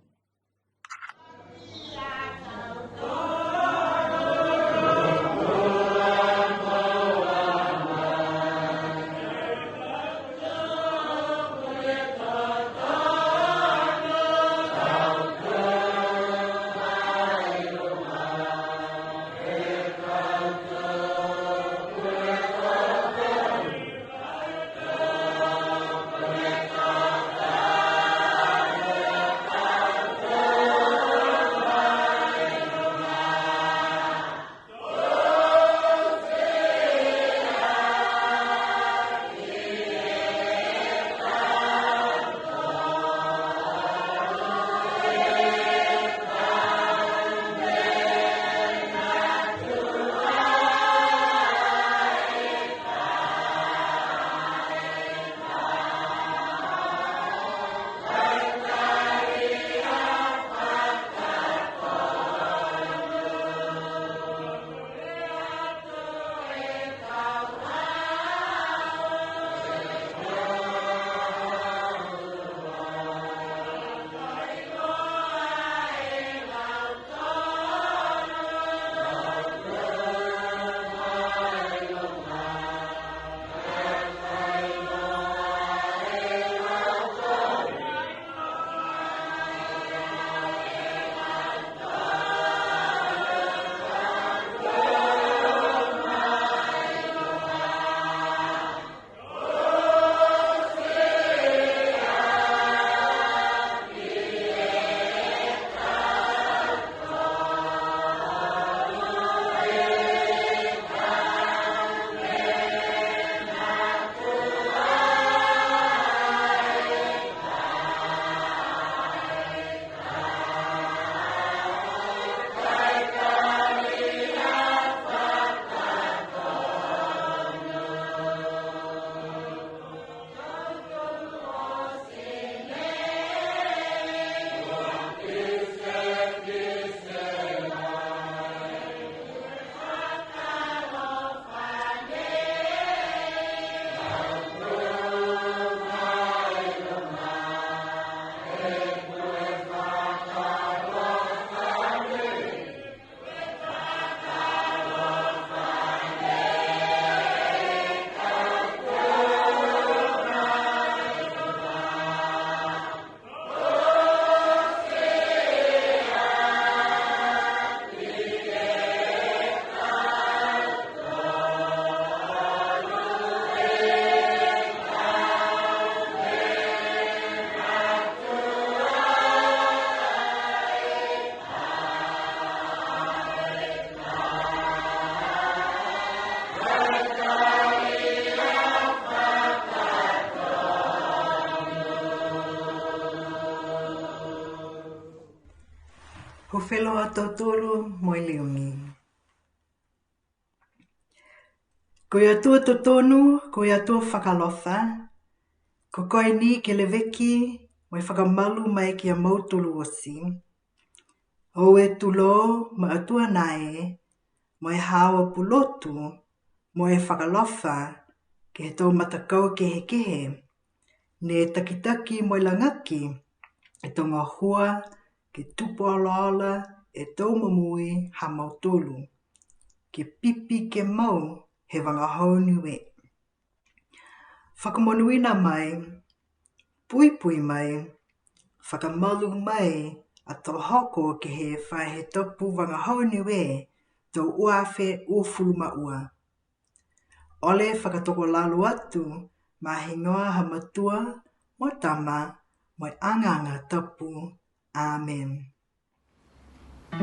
Hufelo a tautolu mo e liugi. Ko e Atua totonu, ko e Atua fakaalofa, ko koe ni ke leveki mo e fakamalu mai ki a mautolu oti. Oue tulou ma Atua nai, mo e haau a pulotu, mo e fakaalofa, ke he tau matakau kehekehe, ne takitaki mo e lagaki e tau gahua, ke tupu olaola e tau momoui ha mautolu, ke pipi ke mau he vagahau Niue. Fakamonuina mai, puipui mai, fakamalu mai a tau hoko ke he faahi tapu vagahau Niue tau ua afe uafulu ma ua. Ole fakatokolalo atu, ma e higoa ha Matua, mo e Tama, mo e Agaga Tapu. Amen. Ko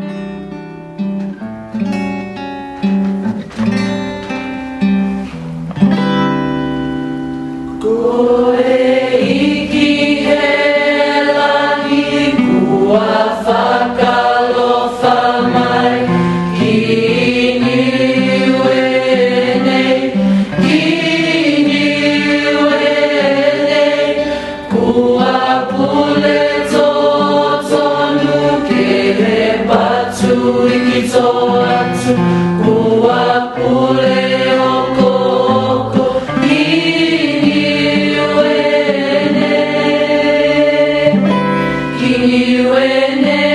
e Iki he langi kua fakaalofa mai ki Niue nei, ki Niue nei. Kua pule totonu ke he patu iki to atu, kua pule okooko ki Niue nei, ki Niue nei,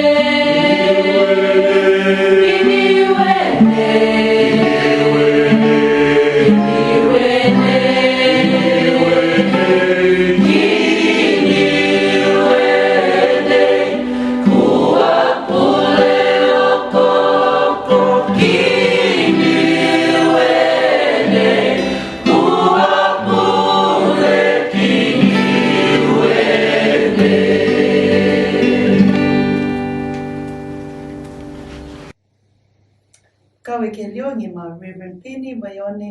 ki Niue nei, ki Niue nei. Kua pule okooko ki Niue nei, kua pule ki Niue nei. Kau e ke liogi ma Reverend Pini Vaione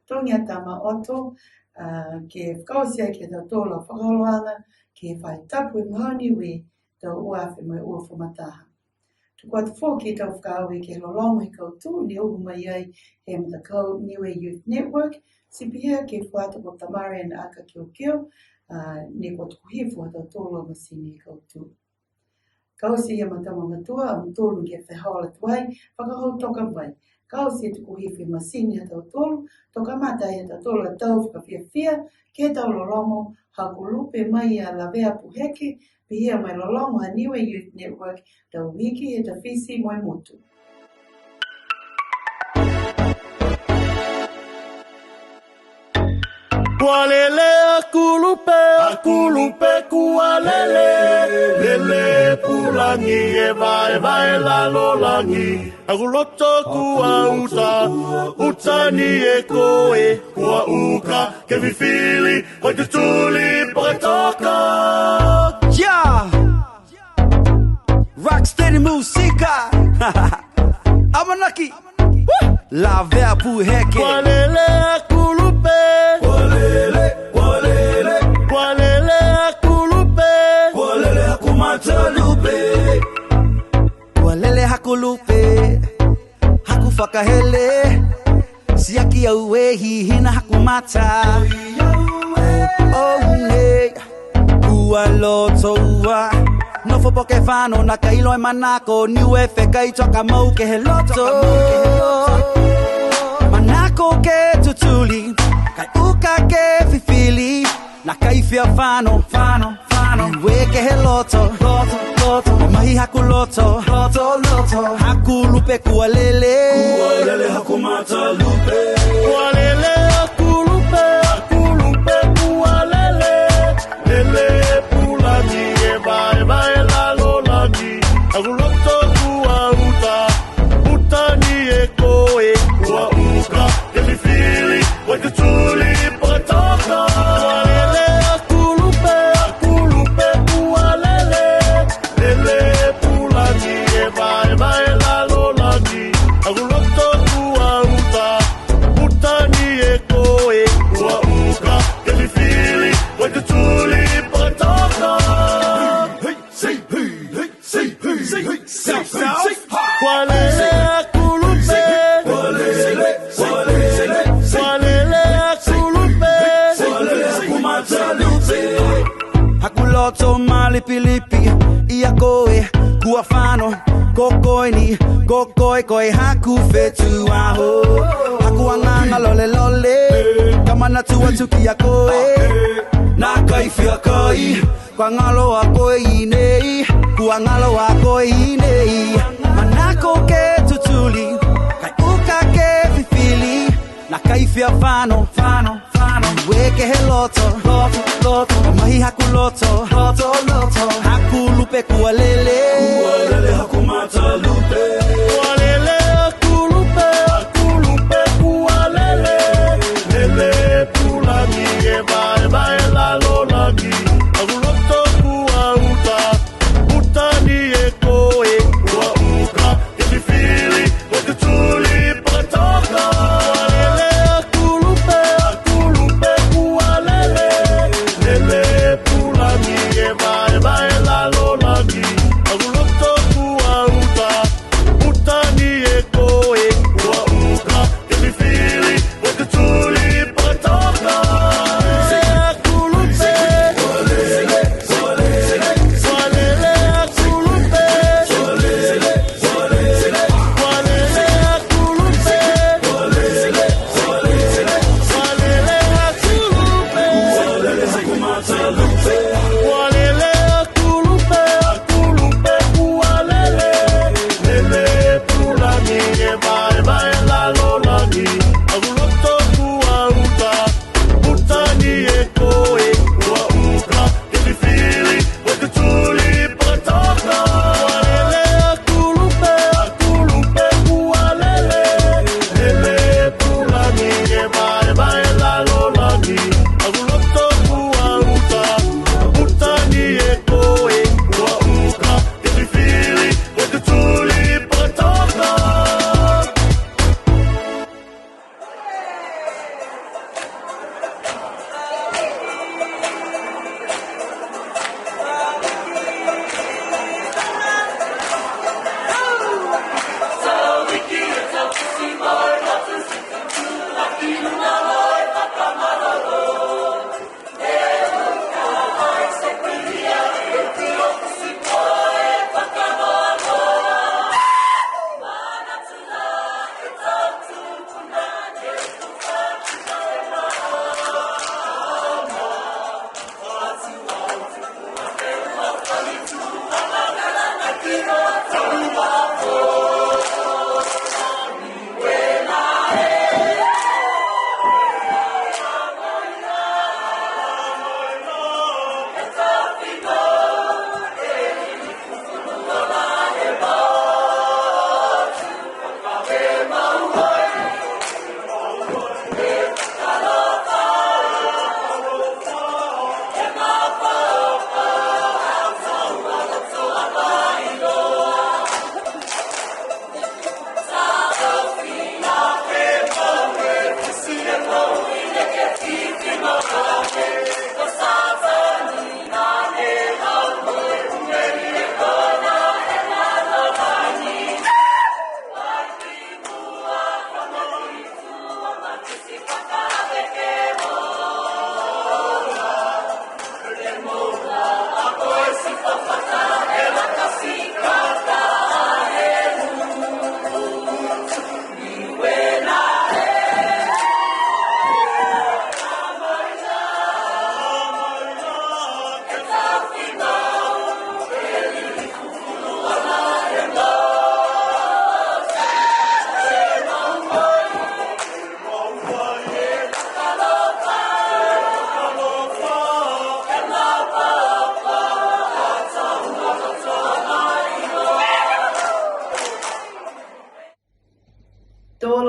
Togiatama Oto, a, ke fakaoti aki e tautolu a fakaholoaga ke he faahi tapu he mogonei, tau ua afe mo e uafulu ma taha. Tuku atu foki e tau fakaaue ke he lologo he kautū ne uhu mai ai he matakau Niue Youth Network, ti pihia ke he fuata ko Tamarian Akakiokio, a, ne kua tuku hifo ha tautolu a masini he kautū. Ka oti ia ma tau mamatua a mutolu ke feholo tuai, fakaholo toka mai. Ka oti e tuku hifo e masini ha tautolu, to kamata e ha tautolu a tau fakafiafia, ke he tau lologo, ha kua lupe mai a Lavea Puheke, pihia mo e lologo ha Niue Youth Network, tau iki he tafiti mo e motu. Kua lele a kulupe, a kulupe kua lele, lele pulagi e vaevae lalolagi. Aku loto kua uta, uta ni e koe, kua uka ke fifili, kua tutuli pakatoka. Yeah! Rocksteady Musica. Amanaki. Woo! Lavea Puheke. Kua lele a kulupe. Kua lele, kua lele. Kua lele a kulupe. Kua lele haku mata lupe. Kua lele haku lupe. Haku fakahele. Siaki au e hihina haku mata. Oh, hey. Kua loto ua. Nofo po ke fano, nākai iloa e manako, Niue fekai toka mau ke he loto. Manako ke tutuli, kai uka ke fifili, nākai fia fano, fano, fano. Niue ke he loto, loto, loto. Mahi haku loto, loto, loto. Haku lupe kua lele. Kua lele haku mata lupe. Kua lele a kulupe, a kulupe kua lele. Lele pulagi e vaevae lalolagi. Aku loto kua uta, uta ni e koe. Kua uka ke fifili, kua tutuli pakatoka. Kua lele a kulupe, a kulupe kua lele. Lele pulagi e vaevae lalolagi. Aku loto kua uta, uta ni e koe, kua uka ke fifili, kua tutuli pakatoka. Hey, hey, hey, hey, hey, hey, hey, hey, hey, hey. Kua lele a kulupe. Kua lele, kua lele, kua lele a kulupe. Kua lele haku mata lupe. Haku loto malipilipi, ia koe, kua fano, ko koe ni, ko koe, koe haku fetuaho. Haku agaaga lolelole, ka manatu atu ki a koe. Nākai fia kai, kua galo a koe i nei, kua galo a koe i nei. Manako ke tutuli, kai uka ke fifili, nākai fia fano, fano, fano. Niue ke he loto, loto, loto. Mahi haku loto, loto, loto. Haku lupe kua lele. Kua lele haku mata lupe. Kua lele a kulupe, a kulupe kua lele. Lele pulagi e vaevae lalolagi. Aku loto kua uta, uta ni e koe. Kua uka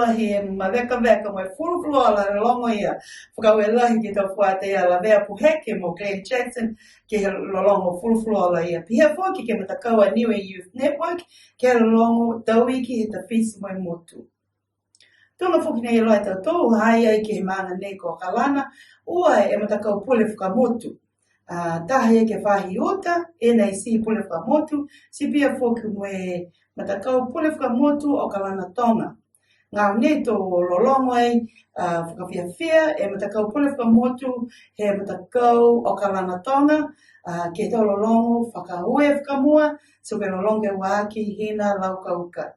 Lahi e mavekaveka mo e fulufuluola lologo ia. Fakaaue lahi ke he tau fuata ia Lavea Puheke mo Glenn Jackson ke he lologo fulufuluola ia. Pihia foki ke he matakau a Niue Youth Network ke he lologo tau iki he tafiti mo e motu. Tuga foki nei e loa e tautolu, ha ha i ai ke he maaga nei ko Okalana, ua e matakau pule fakamotu. A, taha ia ke he faahi uta, N I C pule fakamotu, ti pihia foki mo e matakau pule fakamotu Okalana Toga. Gahua nei to lologo ai, a, fakafiafia e matakau pule fakamotu he matakau Okalana Toga, a, ke he tau lologo fakaaue fakamua, ti ko e lologo ke ua aki hina laukauka.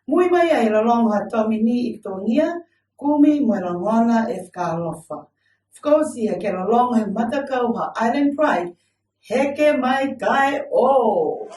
Mui mai ai e lologo ha Tomini Ikitogia, kumi mo e logona e fakaalofa. Fakaoti ia ke he lologo he matakau ha Island Pride, Heke Mai Kae O.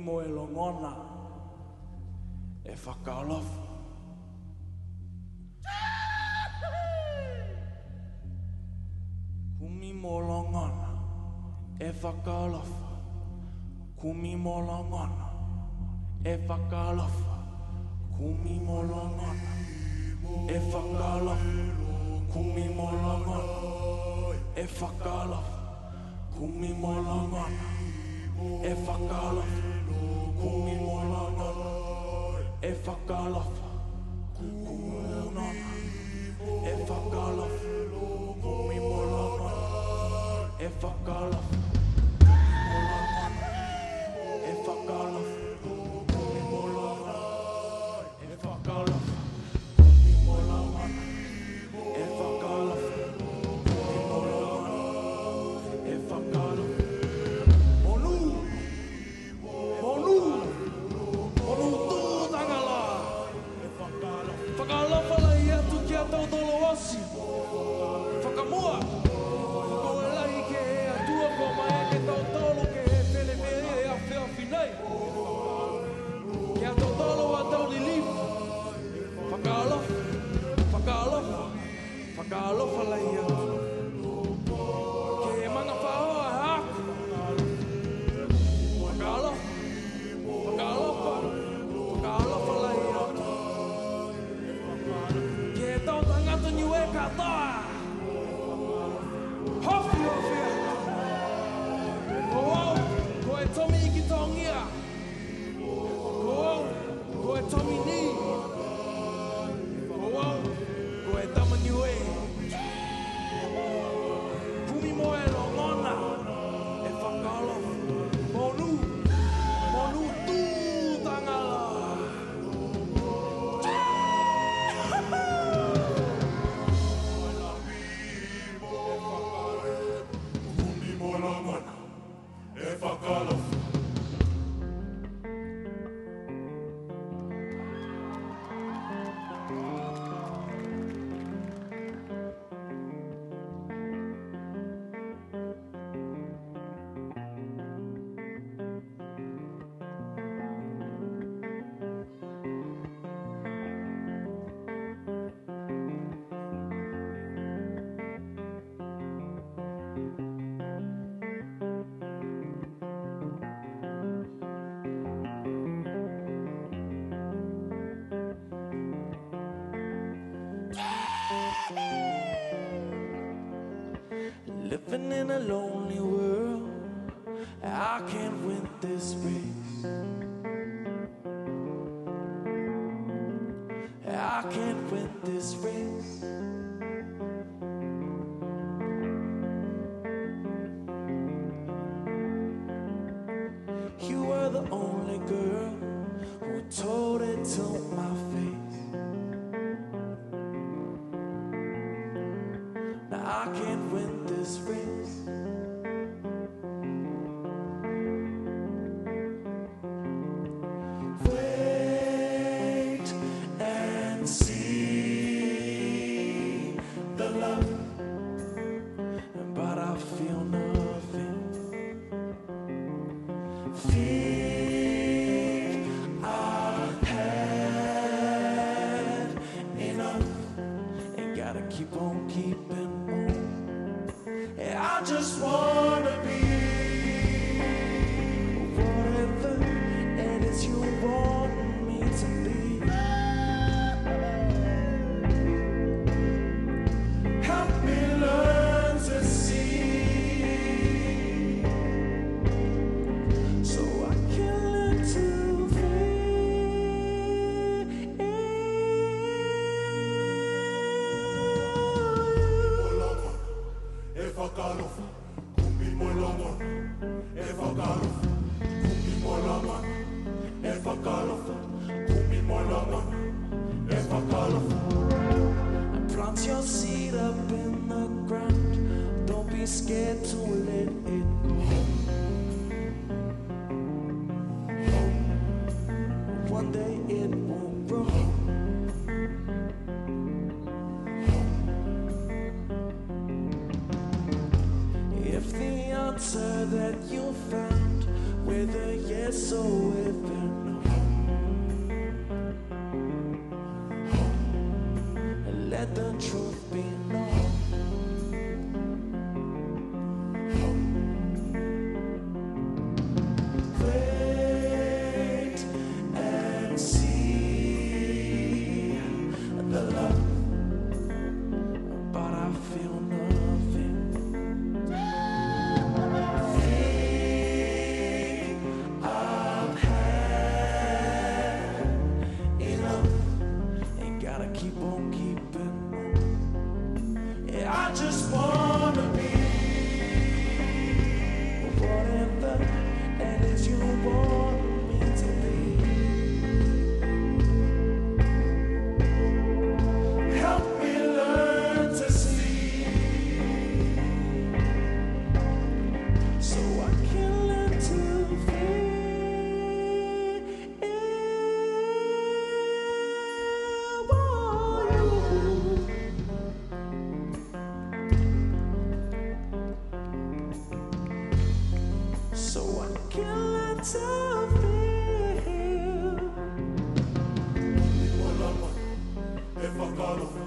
Mo e logona e fakaalofa. Kumi mo e logona e fakaalofa. Kumi mo logona e fakaalofa. Kumi mo logona e fakaalofa. Kumi mo logona e fakaalofa. Kumi mo logona e fakaalofa. Kumi mo logona e fakaalofa. Kumi mo logona e fakaalofa. Kumi mo logona e fakaalofa. Kumi mo logona e fakaalofa. Kumi mo logona e fakaalofa. Kumi mo logona e fakaalofa. Kumi mo logona e fakaalofa. Kumi mo logona e fakaalofa. Monu! Monu! Monu tū tagala! Fakaalofa lahi atu ki a tautolu oti. Fakamua, fakaaue lahi ke he Atua kua maeke tautolu ke he feleveia he afiafi nei. Ki a tautolu a tau lilifu. Fakaalofa, fakaalofa, fakaalofa lahi atu. Ke he magafaoa haaku. Fakaalofa, fakaalofa, fakaalofa lahi atu. Ke he tau tagata Niue katoa. Hofi, hofi atu. Ko au, ko e Tomi Iki Togia. Ko au, ko e Tomi Ni. Ko au, ko e Tama Niue. Living in a lonely world, I can't win this race. I can't win this race. You were the only girl who told it to my face. Now I can't win this race. Wait and see the love, but I feel nothing. Think I've had enough and gotta keep on keeping on. I just wanna be whatever it is you want me to be. Help me learn to see so I can learn to feel. E fakaalofa, kumi mo e logona. E fakaalofa, kumi mo e logona. E fakaalofa, kumi mo e logona. E fakaalofa. Plant your seed up in the ground. Don't be scared to let it go. One day it will grow. If the answer that you found, whether yes or whether no, let the truth be known. Wait and see the love, but I feel nothing. Think I've had enough and gotta keep on keeping on. Yeah, I just wanna be whatever it is you want me to be. Help me learn to see so I can learn to feel. So I can let her feel. Kumi mo e logona, e fakaalofa.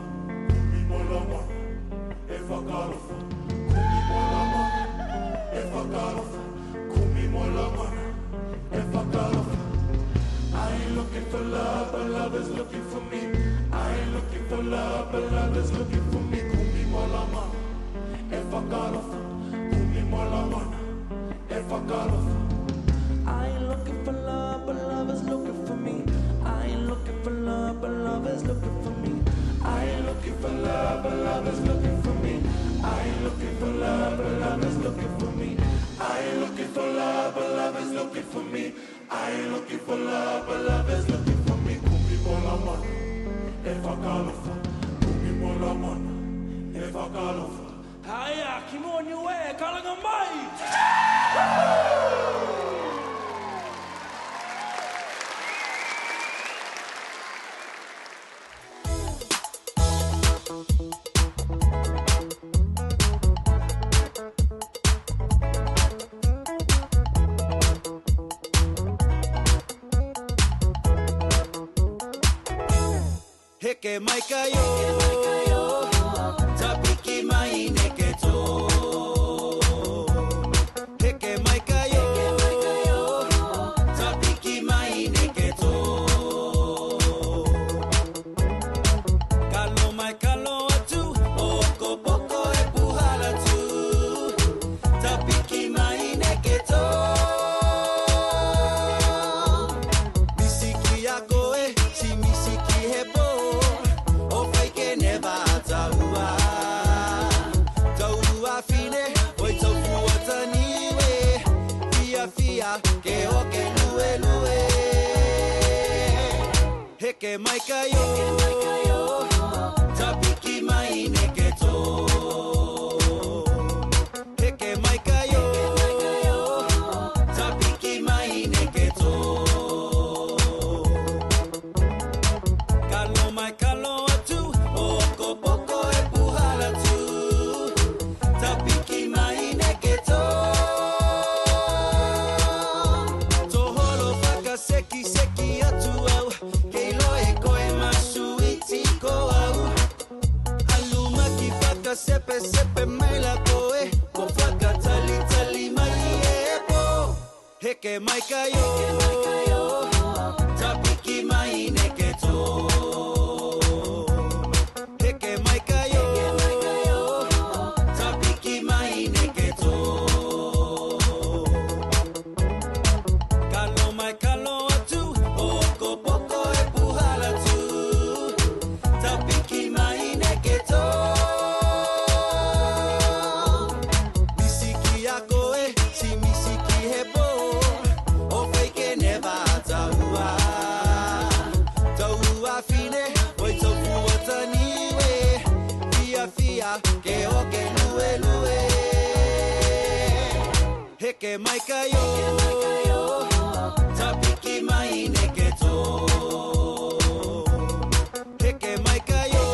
Kumi mo e logona, e fakaalofa. Kumi mo e logona, e fakaalofa. Kumi mo e logona, e fakaalofa. I ain't looking for love, but love is looking for me. I ain't looking for love, but love is looking for me. Kumi mo e logona, e fakaalofa. Kumi mo e logona, e fakaalofa. I ain't looking for love, but love is looking for me. I ain't looking for love, but love is looking for me. I ain't looking for love, but love is looking for me. I ain't looking for love, but love is looking for me. I ain't looking for love, but love is looking for me. I ain't looking for love, but love is looking for me. Kumi mo e logona, e fakaalofa. Kumi mo e logona, e fakaalofa. Haia, ki mua Niue, kalaga mai! Heke mai ka io, tapiki mai neke tō. Heke mai ka io, tapiki mai neke tō. Kalo mai, kalo atu, pokopoko e puhala tū. Heke mai ka io, tapiki mai neke tō. Heke mai ka io, tapiki mai neke tō. Kalo mai, kalo atu, o okopoko e puhala tū. Tapiki mai neke tō. To holo fakasekiseki atu au, ke iloa e koe ma suiti ko au. Alu maki fakasepesepe mai la koe, ko fakatalitali mai e pō. Heke mai ka io, tapiki mai neke tō. Heke mai ka io, tapiki mai neke tō. Kalo mai, kalo atu, o okopoko e puhala tū. Tapiki mai neke tō. Misiki a koe, ti misiki he pō. O fai ke ne va taua. Taua fine, oi tau fuata Niue. Fiafia, ke o ke luelue. Heke mai ka io, tapiki mai neke tō. Heke mai ka io,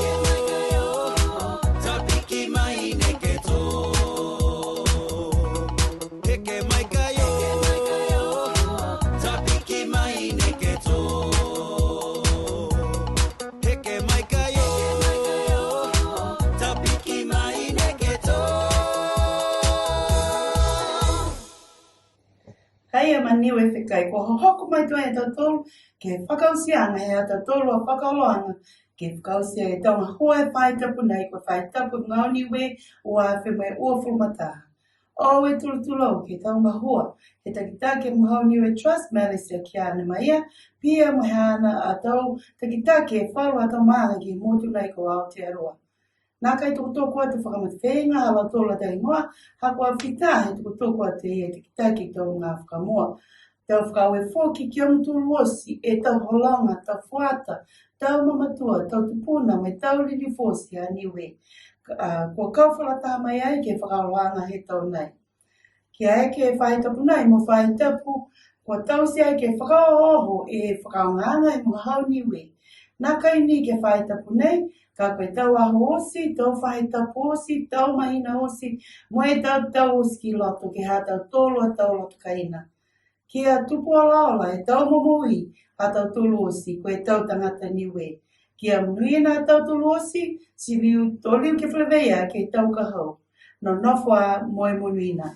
tapiki mai neke tō. Heke mai ka io, tapiki mai neke tō. Heke mai ka io, tapiki mai neke tō. Haia ma Niue Fekai, kua hohoko mai tuai a tautolu ke he fakaotiaga he ha tautolu a fakaholoaga, ke fakaoti e tau gahua he faahi tapu nei, ko e faahi tapu Gahua Niue ua afe mo e uafulu ma taha. Oue tulutulu au ke he tau gahua he takitaki he Gahua Niue Trust, Melissa Kiana Maia, pihia mo e haana a tau takitaki e falu a tau maaga ke he motu nei ko Aotearoa. Nākai tukutuku atu fakamatafeiga ha lautolu a tau higoa, ha kua fita he tukutuku atu e ia e takitaki tau gahua fakamua. Tau fakaaue foki ki a mutolu oti e tau hologa, tau fuata, tau mamatua, tau tupuna, mo e tau lilifu oti ha Niue. A, kua kau fakalataha mai ai ke he fakaholoaga he tau nei. Kia eke e faahi tapu nei mo e faahi tapu kua taute ai ke fakaohooho e fakaaogaaga he Gahua Niue. Nākai ni ke he faahi tapu nei, ka ko e tau aho oti, tau faahi tapu oti, tau mahina oti, mo e tau tau oti ki loto ke he ha tautolu a tau loto kaina. Kia tupu olaola e tau momoui ha tautolu oti, ko e tau tagata Niue. Kia monuina a tautolu oti, ti liu to liu ke feleveia ke he tau ka hau. Nonofo ā mo e monuina.